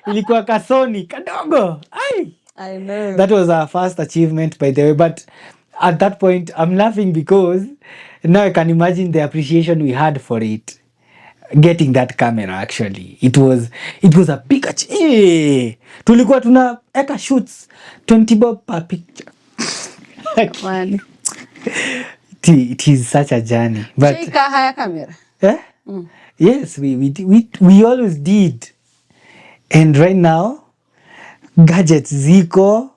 ilikuwa kasoni kadogo. I know. That was our first achievement, by the way, but at that point I'm laughing because now I can imagine the appreciation we had for it. Getting that camera, actually it was a big achievement. Tulikuwa tunaeka shoots 20 bob per picture. It is such a journey, but haya camera. Yes, we always did. And right now gadgets ziko.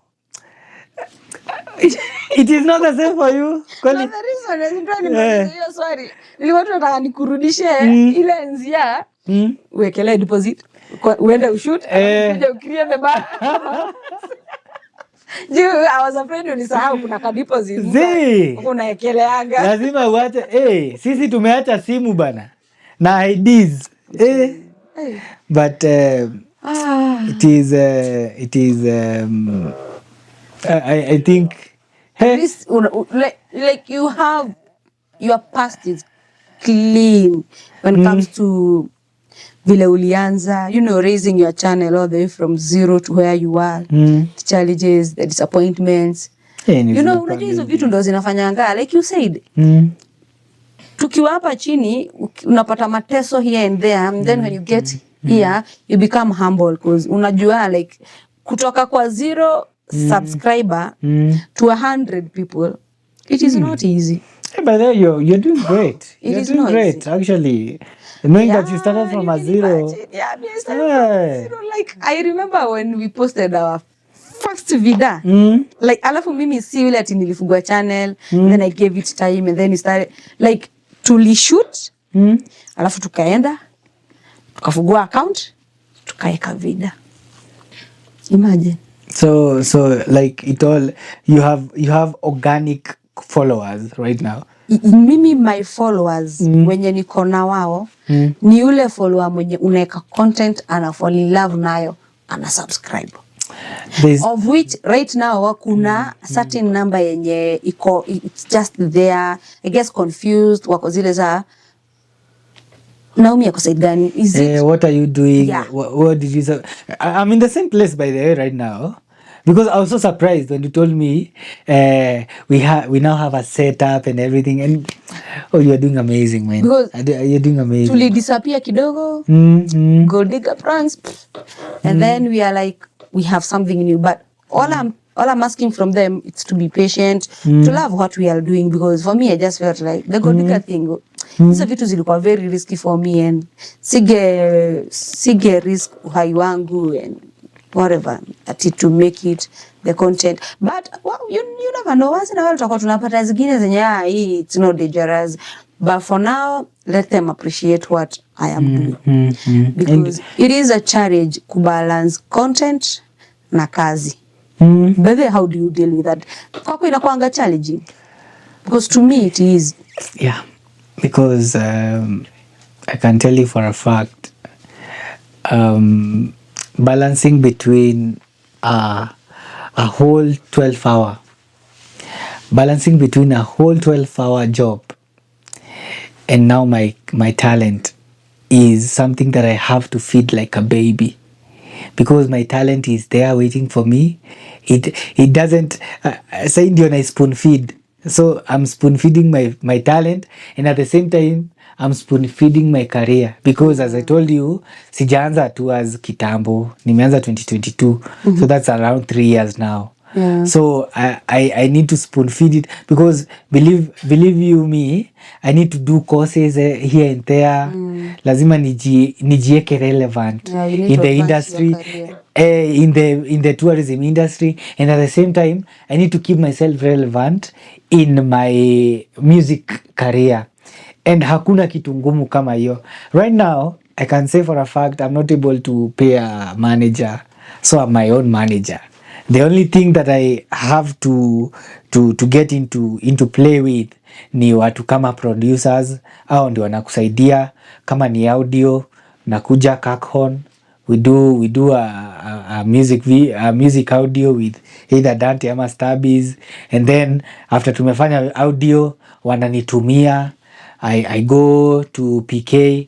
It is not the same for you. No, the reason is sorry. Nilikuwa nataka nikurudishe ile nzia. Uwekele deposit. Uende ushoot, kuja ukrie the bar. I was afraid ulisahau kuna kadipo zingine. Unaekeleanga. Lazima uache. Sisi tumeacha simu bana. Na IDs. But it is I think this like you have your past is clean when it comes to vile ulianza, raising your channel all the way from zero to where you are, the challenges, the disappointments. Unajua hizo vitu ndo zinafanyanga, like you said. Tukiwa hapa chini, unapata mateso here and there, and then when you get here, you become humble, because unajua like kutoka kwa 0 subscriber to 100 people, it is not easy. But there you're doing great. You're doing great, easy. Actually. Knowing that you started from a zero. I started from zero. Like, I remember when we posted our first vida. Like, alafu mimi si yule ati nilifungua channel, then I gave it time, and then it started. Like, tulishoot, alafu tukaenda, tukafungua account, tukaeka vida. Imagine. So like it all, you have organic followers right now. Mimi my followers wenye niko na wao ni yule follower mwenye unaeka content ana fall in love nayo ana subscribe. Of which right now kuna certain number yenye iko, it's just there, I guess confused, wako zile za Naomi yako side gani? Is it what are you doing? Yeah. What did you say? I'm in the same place by the way right now. Because I was so surprised when you told me we now have a setup and everything, and you're doing amazing, man. Because you're doing amazing. Tuli disappear kidogo, Gold Digger pranks, and then we are like, we have something new. But all I'm asking from them is to be patient, to love what we are doing. Because for me, I just felt like the Gold Digger thing, hizo vitu zilikuwa very risky for me, and sige risk uhai wangu and whatever to make it the content. But well, you never know, once in a while tutakuwa tunapata zingine zenye hii it's not dangerous, but for now let them appreciate what I am doing, because it is a challenge kubalance content na kazi. Baby, how do you deal with that? Kwako inakuanga challenging? Because to me it is. Yeah, because I can tell you for a fact, balancing between a whole 12-hour, balancing between a whole 12-hour job and now my talent is something that I have to feed like a baby, because my talent is there waiting for me. It doesn't say ndio na spoon feed, so I'm spoon feeding my talent, and at the same time I'm spoon feeding my career, because as I told you, sijaanza tu as kitambo, nimeanza 2022, so that's around 3 years now. Yeah. So I need to spoon feed it, because believe you me, I need to do courses here and there. Lazima nijieke relevant in the industry, in the tourism industry, and at the same time I need to keep myself relevant in my music career. And hakuna kitu ngumu kama hiyo. Right now, I can say for a fact I'm not able to pay a manager, so I'm my own manager. The only thing that I have to get into play with ni watu kama producers, au ndio wanakusaidia. Kama ni audio, nakuja Kakhon, we do a music audio with either Dante ama Stabbies, and then after tumefanya audio wananitumia. I go to PK,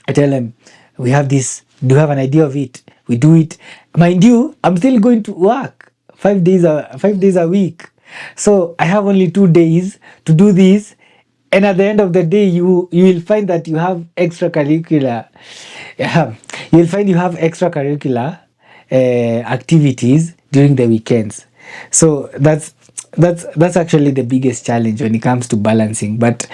I tell them, we have this, do you have an idea of it? We do it. Mind you, I'm still going to work 5 days a week. So I have only 2 days to do this. And at the end of the day, you will find that you have extracurricular. You'll find you have extracurricular activities during the weekends. So that's actually the biggest challenge when it comes to balancing. But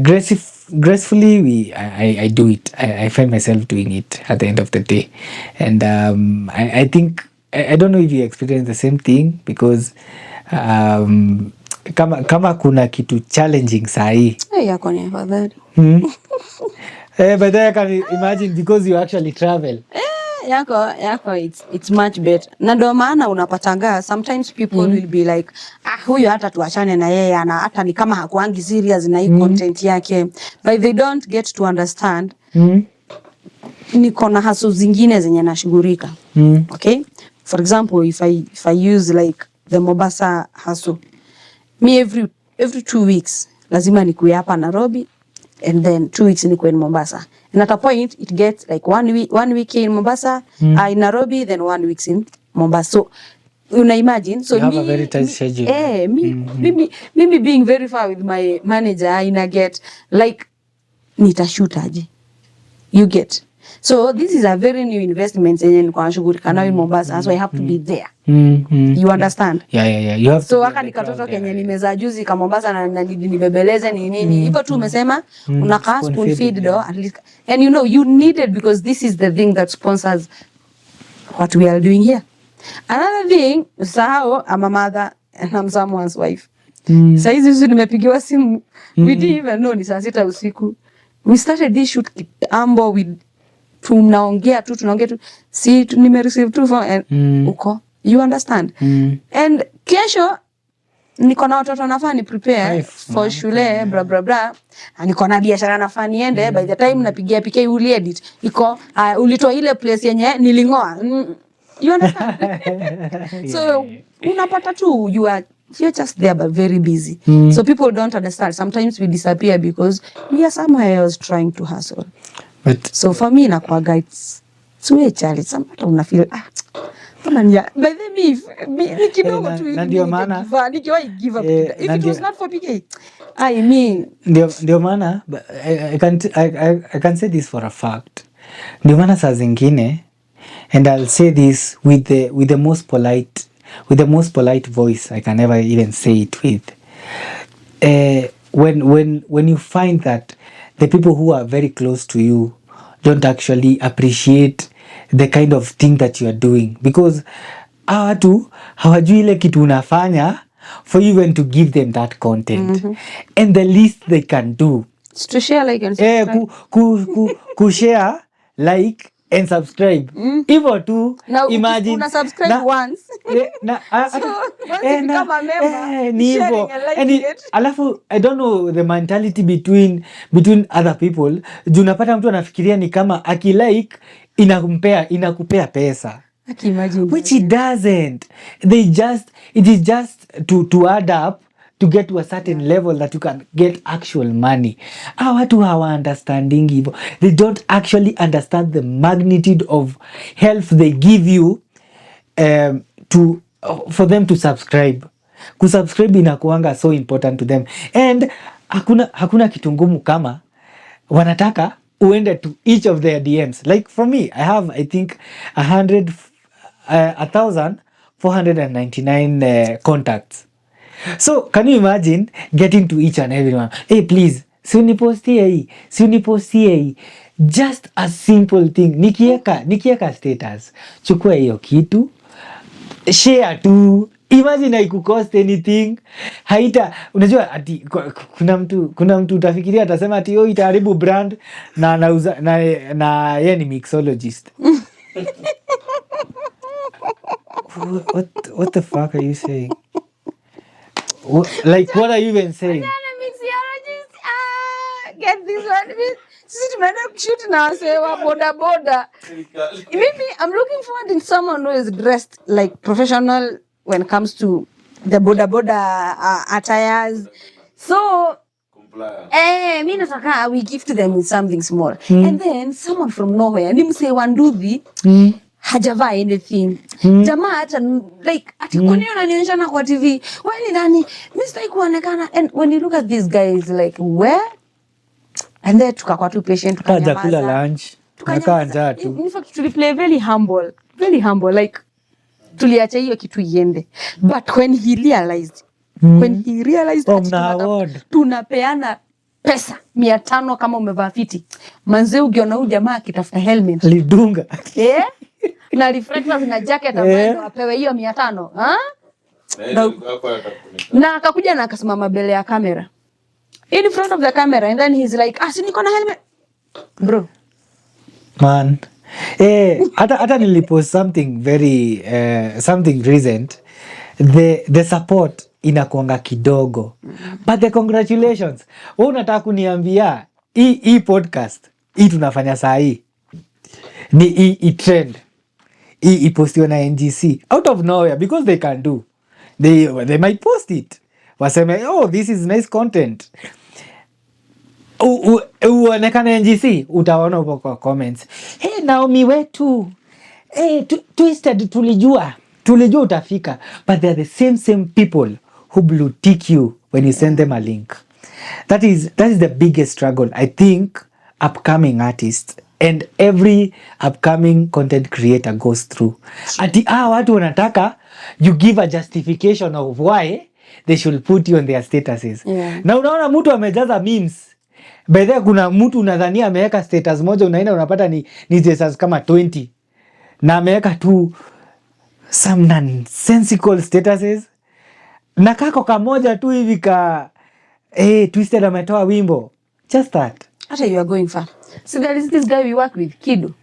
gracefully, I do it. I find myself doing it at the end of the day. And I think, I don't know if you experience the same thing, because kama kuna kitu challenging sahi. Yako ni afadhali. But then I can imagine, because you actually travel. yako it's much better. Na ndio maana unapatanga sometimes people will be like, huyu hata tuachane na yeye, ana hata ni kama hakuangi serious na hii content yake, but they don't get to understand niko na haso zingine zenye nashughulika. Okay, for example, if I use like the Mombasa hustle, me every 2 weeks lazima nikuwe hapa Nairobi, and then 2 weeks nikuwe in Mombasa, and at a point it gets like 1 week in Mombasa, in Nairobi, then 1 week in Mombasa. So una imagine, so you have a very tight schedule. Mimi being very far with my manager, ina get like nitashoot aje, you get. So this is a very new investment yenye niko nashughulika nayo in Mombasa, so I have to be there. You understand? Yeah. You have so waka nikatoto kenye nimeza juzi kama Mombasa na nibebeleze ni nini hivyo tu umesema unakaa spoon feed do at least, and you know you need it because this is the thing that sponsors what we are doing here. Another thing, sao I'm a mother and I'm someone's wife. Saizi nimepigiwa simu, we didn't even know ni saa 6 usiku. We started this shoot kitambo, tunaongea tu si nimereceive tu phone uko, you understand? And kesho niko na watoto nafaa ni prepare for shule bla bla bla, niko na biashara nafaa niende, by the time napigia PK uli edit iko ulitoa ile place yenye nilingoa, you understand? So unapata tu you're just there but very busy. So people don't understand, sometimes we disappear because we are somewhere else trying to hustle. But so for me inakuwaga it's way challenge, sometimes una feel kama nia by the me kidogo tu ndio maana nikiwa give up if it was not for PK I mean ndio maana I can say this for a fact, ndio maana saa zingine, and I'll say this with the most polite voice I can ever even say it with, when you find that the people who are very close to you don't actually appreciate the kind of thing that you are doing, because watu hawajui ile kitu unafanya for you even to give them that content. And the least they can do is to share, like and subscribe. Share, like and subscribe. Hivyo tu, imagine una subscribe once kama member ni hivyo. Alafu I don't know the mentality between other people, junapata mtu anafikiria ni kama akilike inakupea pesa, which it doesn't. It is just to add up to get to a certain level that you can get actual money. Watu hawa understanding hivyo. They don't actually understand the magnitude of help they give you for them to subscribe. Kusubscribe inakuanga so important to them. And hakuna kitu ngumu kama wanataka uende to each of their DMs. Like for me, I have I think 1,499 contacts. So can you imagine getting to each and everyone? Hey, please, si unipostie hii. Just a simple thing. Nikieka status, chukua hiyo kitu, share tu. Imagine haikucost anything. Unajua ati kuna mtu utafikiria atasema ati itaharibu brand na anauza na yeye ni mixologist. What the fuck are you saying? What are you even saying? Get this one. Sisi tumeenda kushoot na wasewa boda. Maybe I'm looking forward in someone who is dressed like professional when it comes to the boda attires. So mimi nataka we give to them with something small. And then someone from nowhere, ni mse wanduthi, hajavaa anything. Jamaa hata like ati kwani unanionyesha na kwa TV? Wewe ni nani? Mimi sitaki kuonekana. And when you look at these guys like where? And then tukakuwa tu patient, tukanyamaza. Kula lunch. Tukakaa njaa tu. In fact we play very humble like tuliacha hiyo kitu iende. But when he realized tunapeana pesa 500 kama umevaa fiti. Manze ukiona huyu jamaa akitafuta helmet. Lidunga. Na reflectors na jacket ambayo apewe hiyo 500. Na akakuja na akasimama mbele ya kamera. In front of the camera, and then he's like, si niko na helmet. Bro. Man, Hata nilipost something very something recent, the support inakuanga kidogo, but the congratulations. Wewe unataka kuniambia hii podcast hii tunafanya saa hii ni hii trend hii ipostiwa na NGC out of nowhere, because they can do, they might post it waseme oh this is nice content, uonekane NGC, utaona upo kwa comments, hey Naomi wetu, hey Twisted, tulijua utafika, but they are the same people who blue tick you when you send them a link. That is the biggest struggle I think upcoming artists and every upcoming content creator goes through. Ati watu wanataka you give a justification of why they should put you on their statuses. Na unaona mtu amejaza memes. By the way, kuna mtu unadhania ameweka status moja, unaenda unapata ni status kama 20. Na ameweka tu some nonsensical statuses. Na kako kamoja tu hivi ka Twisted ametoa wimbo. Just that. Hata you are going far. So there is this guy we work with, Kido.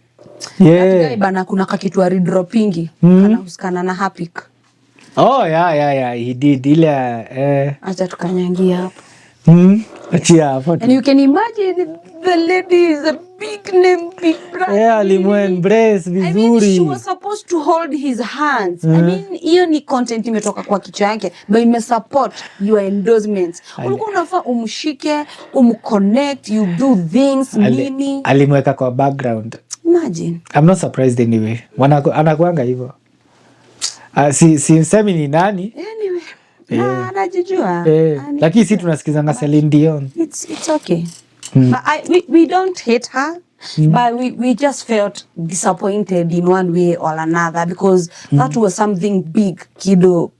Yeah. That guy bana kuna kakitu redroppingi. Anahusikana na Hapik. Oh yeah, he did. Ile acha tukanyangia hapo. Achia hapo. And you can imagine the lady is a big name, big brand. Alimuembrace vizuri. I mean, she was supposed to hold his hands. I mean, hiyo ni content imetoka kwa kichwa yake, but imesupport your endorsements. Ulikuwa unafaa umshike, umconnect, you do things, nini. Alimweka kwa background. Imagine. I'm not surprised anyway. Anakuanga hivyo. Semi ni nani? Anyway. Anajijua. Lakini si tunasikizanga Celine Dion. It's okay. But we don't hate her, but we just felt disappointed in one way or another, because that was something big Kido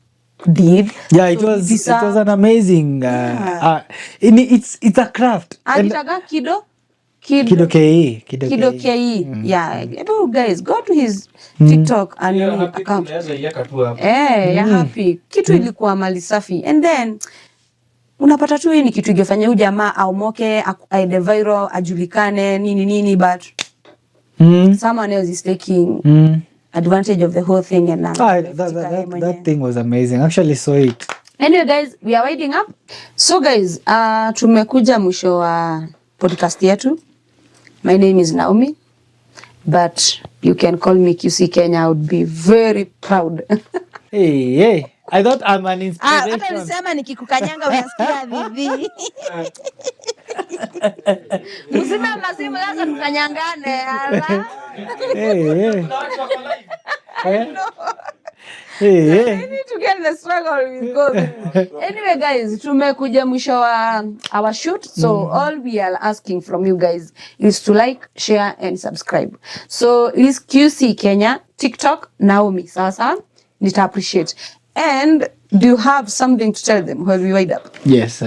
did. Yeah, it was an amazing it's a craft. Anitaga Kido KE. Yeah, guys, go to his TikTok and account. Ya Happy. Kitu ilikuwa mali safi. And then unapata tu hii ni kitu ingefanya huyu jamaa aumoke, aende viral, ajulikane, nini, but someone else is taking advantage of the whole thing. And that thing was amazing. Actually saw it. Anyway guys, we are winding up. So guys, tumekuja mwisho wa podcast yetu. My name is Naomi, but you can call me QC Kenya. I would be very proud. Hey. I thought I'm an inspiration. Hata nisema nikikukanyanga unasikia vivi. Msima masimu lazima tukanyangane. Hey. We need to get the struggle with God. Anyway guys, tumekuja mwisho wa our shoot. So all we are asking from you guys is to like, share and subscribe. So is QC Kenya, TikTok, Naomi. Sasa nita appreciate. And do you have something to tell them while we wind up? Yes,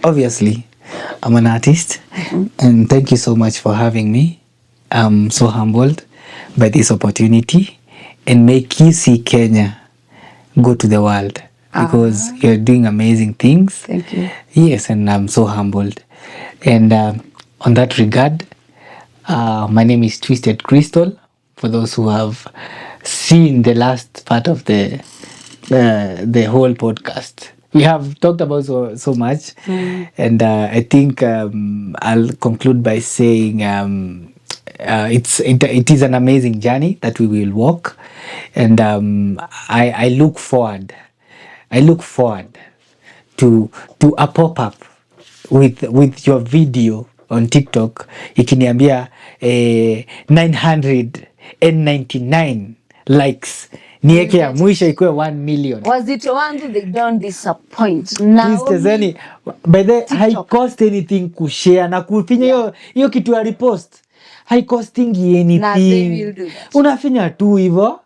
obviously I'm an artist, and thank you so much for having me. I'm so humbled by this opportunity, and make QC Kenya go to the world, because you're doing amazing things. Thank you. Yes, and I'm so humbled. And on that regard, my name is Twisted Crystal. For those who have seen the last part of the whole podcast, we have talked about so much, and I think I'll conclude by saying it is an amazing journey that we will walk, and I look forward to a pop-up with your video on TikTok ikiniambia 999 likes, nieke ya mwisho ikuwe 1 million. Wazito wangu, they don't disappoint. Please tezeni, by the high cost anything kushare na kufinya hiyo kitu ya repost. High costing anything. Unafinya tu hivyo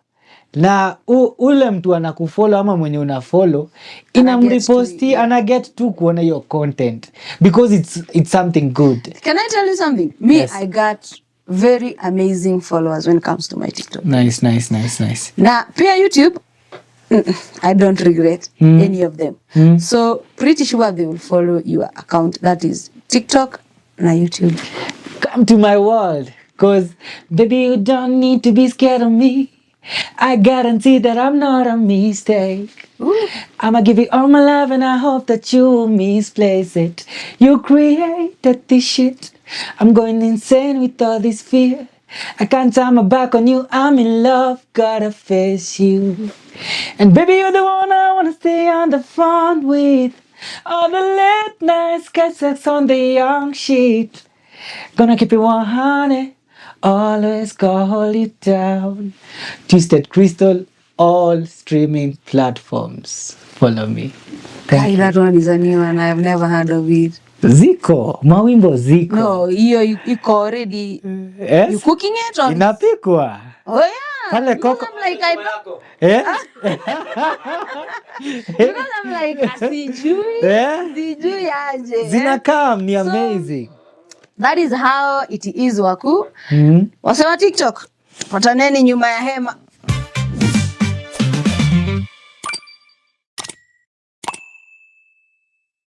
na ule mtu anakufollow ama mwenye unafollow inamreposti, ana get tu kuona your content, because it's something good. Can I tell you something? Me, yes. I got very amazing followers when it comes to my TikTok. Nice. Na pia YouTube, I don't regret any of them. So pretty sure they will follow your account. That is TikTok na YouTube. Come to my world. 'Cause baby, you don't need to be scared of me. I guarantee that I'm not a mistake. I'ma give you all my love and I hope that you will misplace it. You created this shit. I'm going insane with all this fear. I can't turn my back on you. I'm in love, gotta face you. And baby, you're the one I wanna stay on the phone with. All the late nights, catch sex on the young shit. Gonna keep it 100. Always call it down. Twisted Crystal, all streaming platforms. Follow me. Hey, that one is a new one. I've never heard of it. Ziko, mawimbo ziko. No, hiyo iko already. Yes? You cooking it or? Inapikwa. Oh yeah. Pale Because koko. I'm like, I don't. Eh? Because I'm like, sijui. Sijui aje. Zinakam ni amazing. That is how it is waku. Wasema TikTok. Pataneni nyuma ya hema.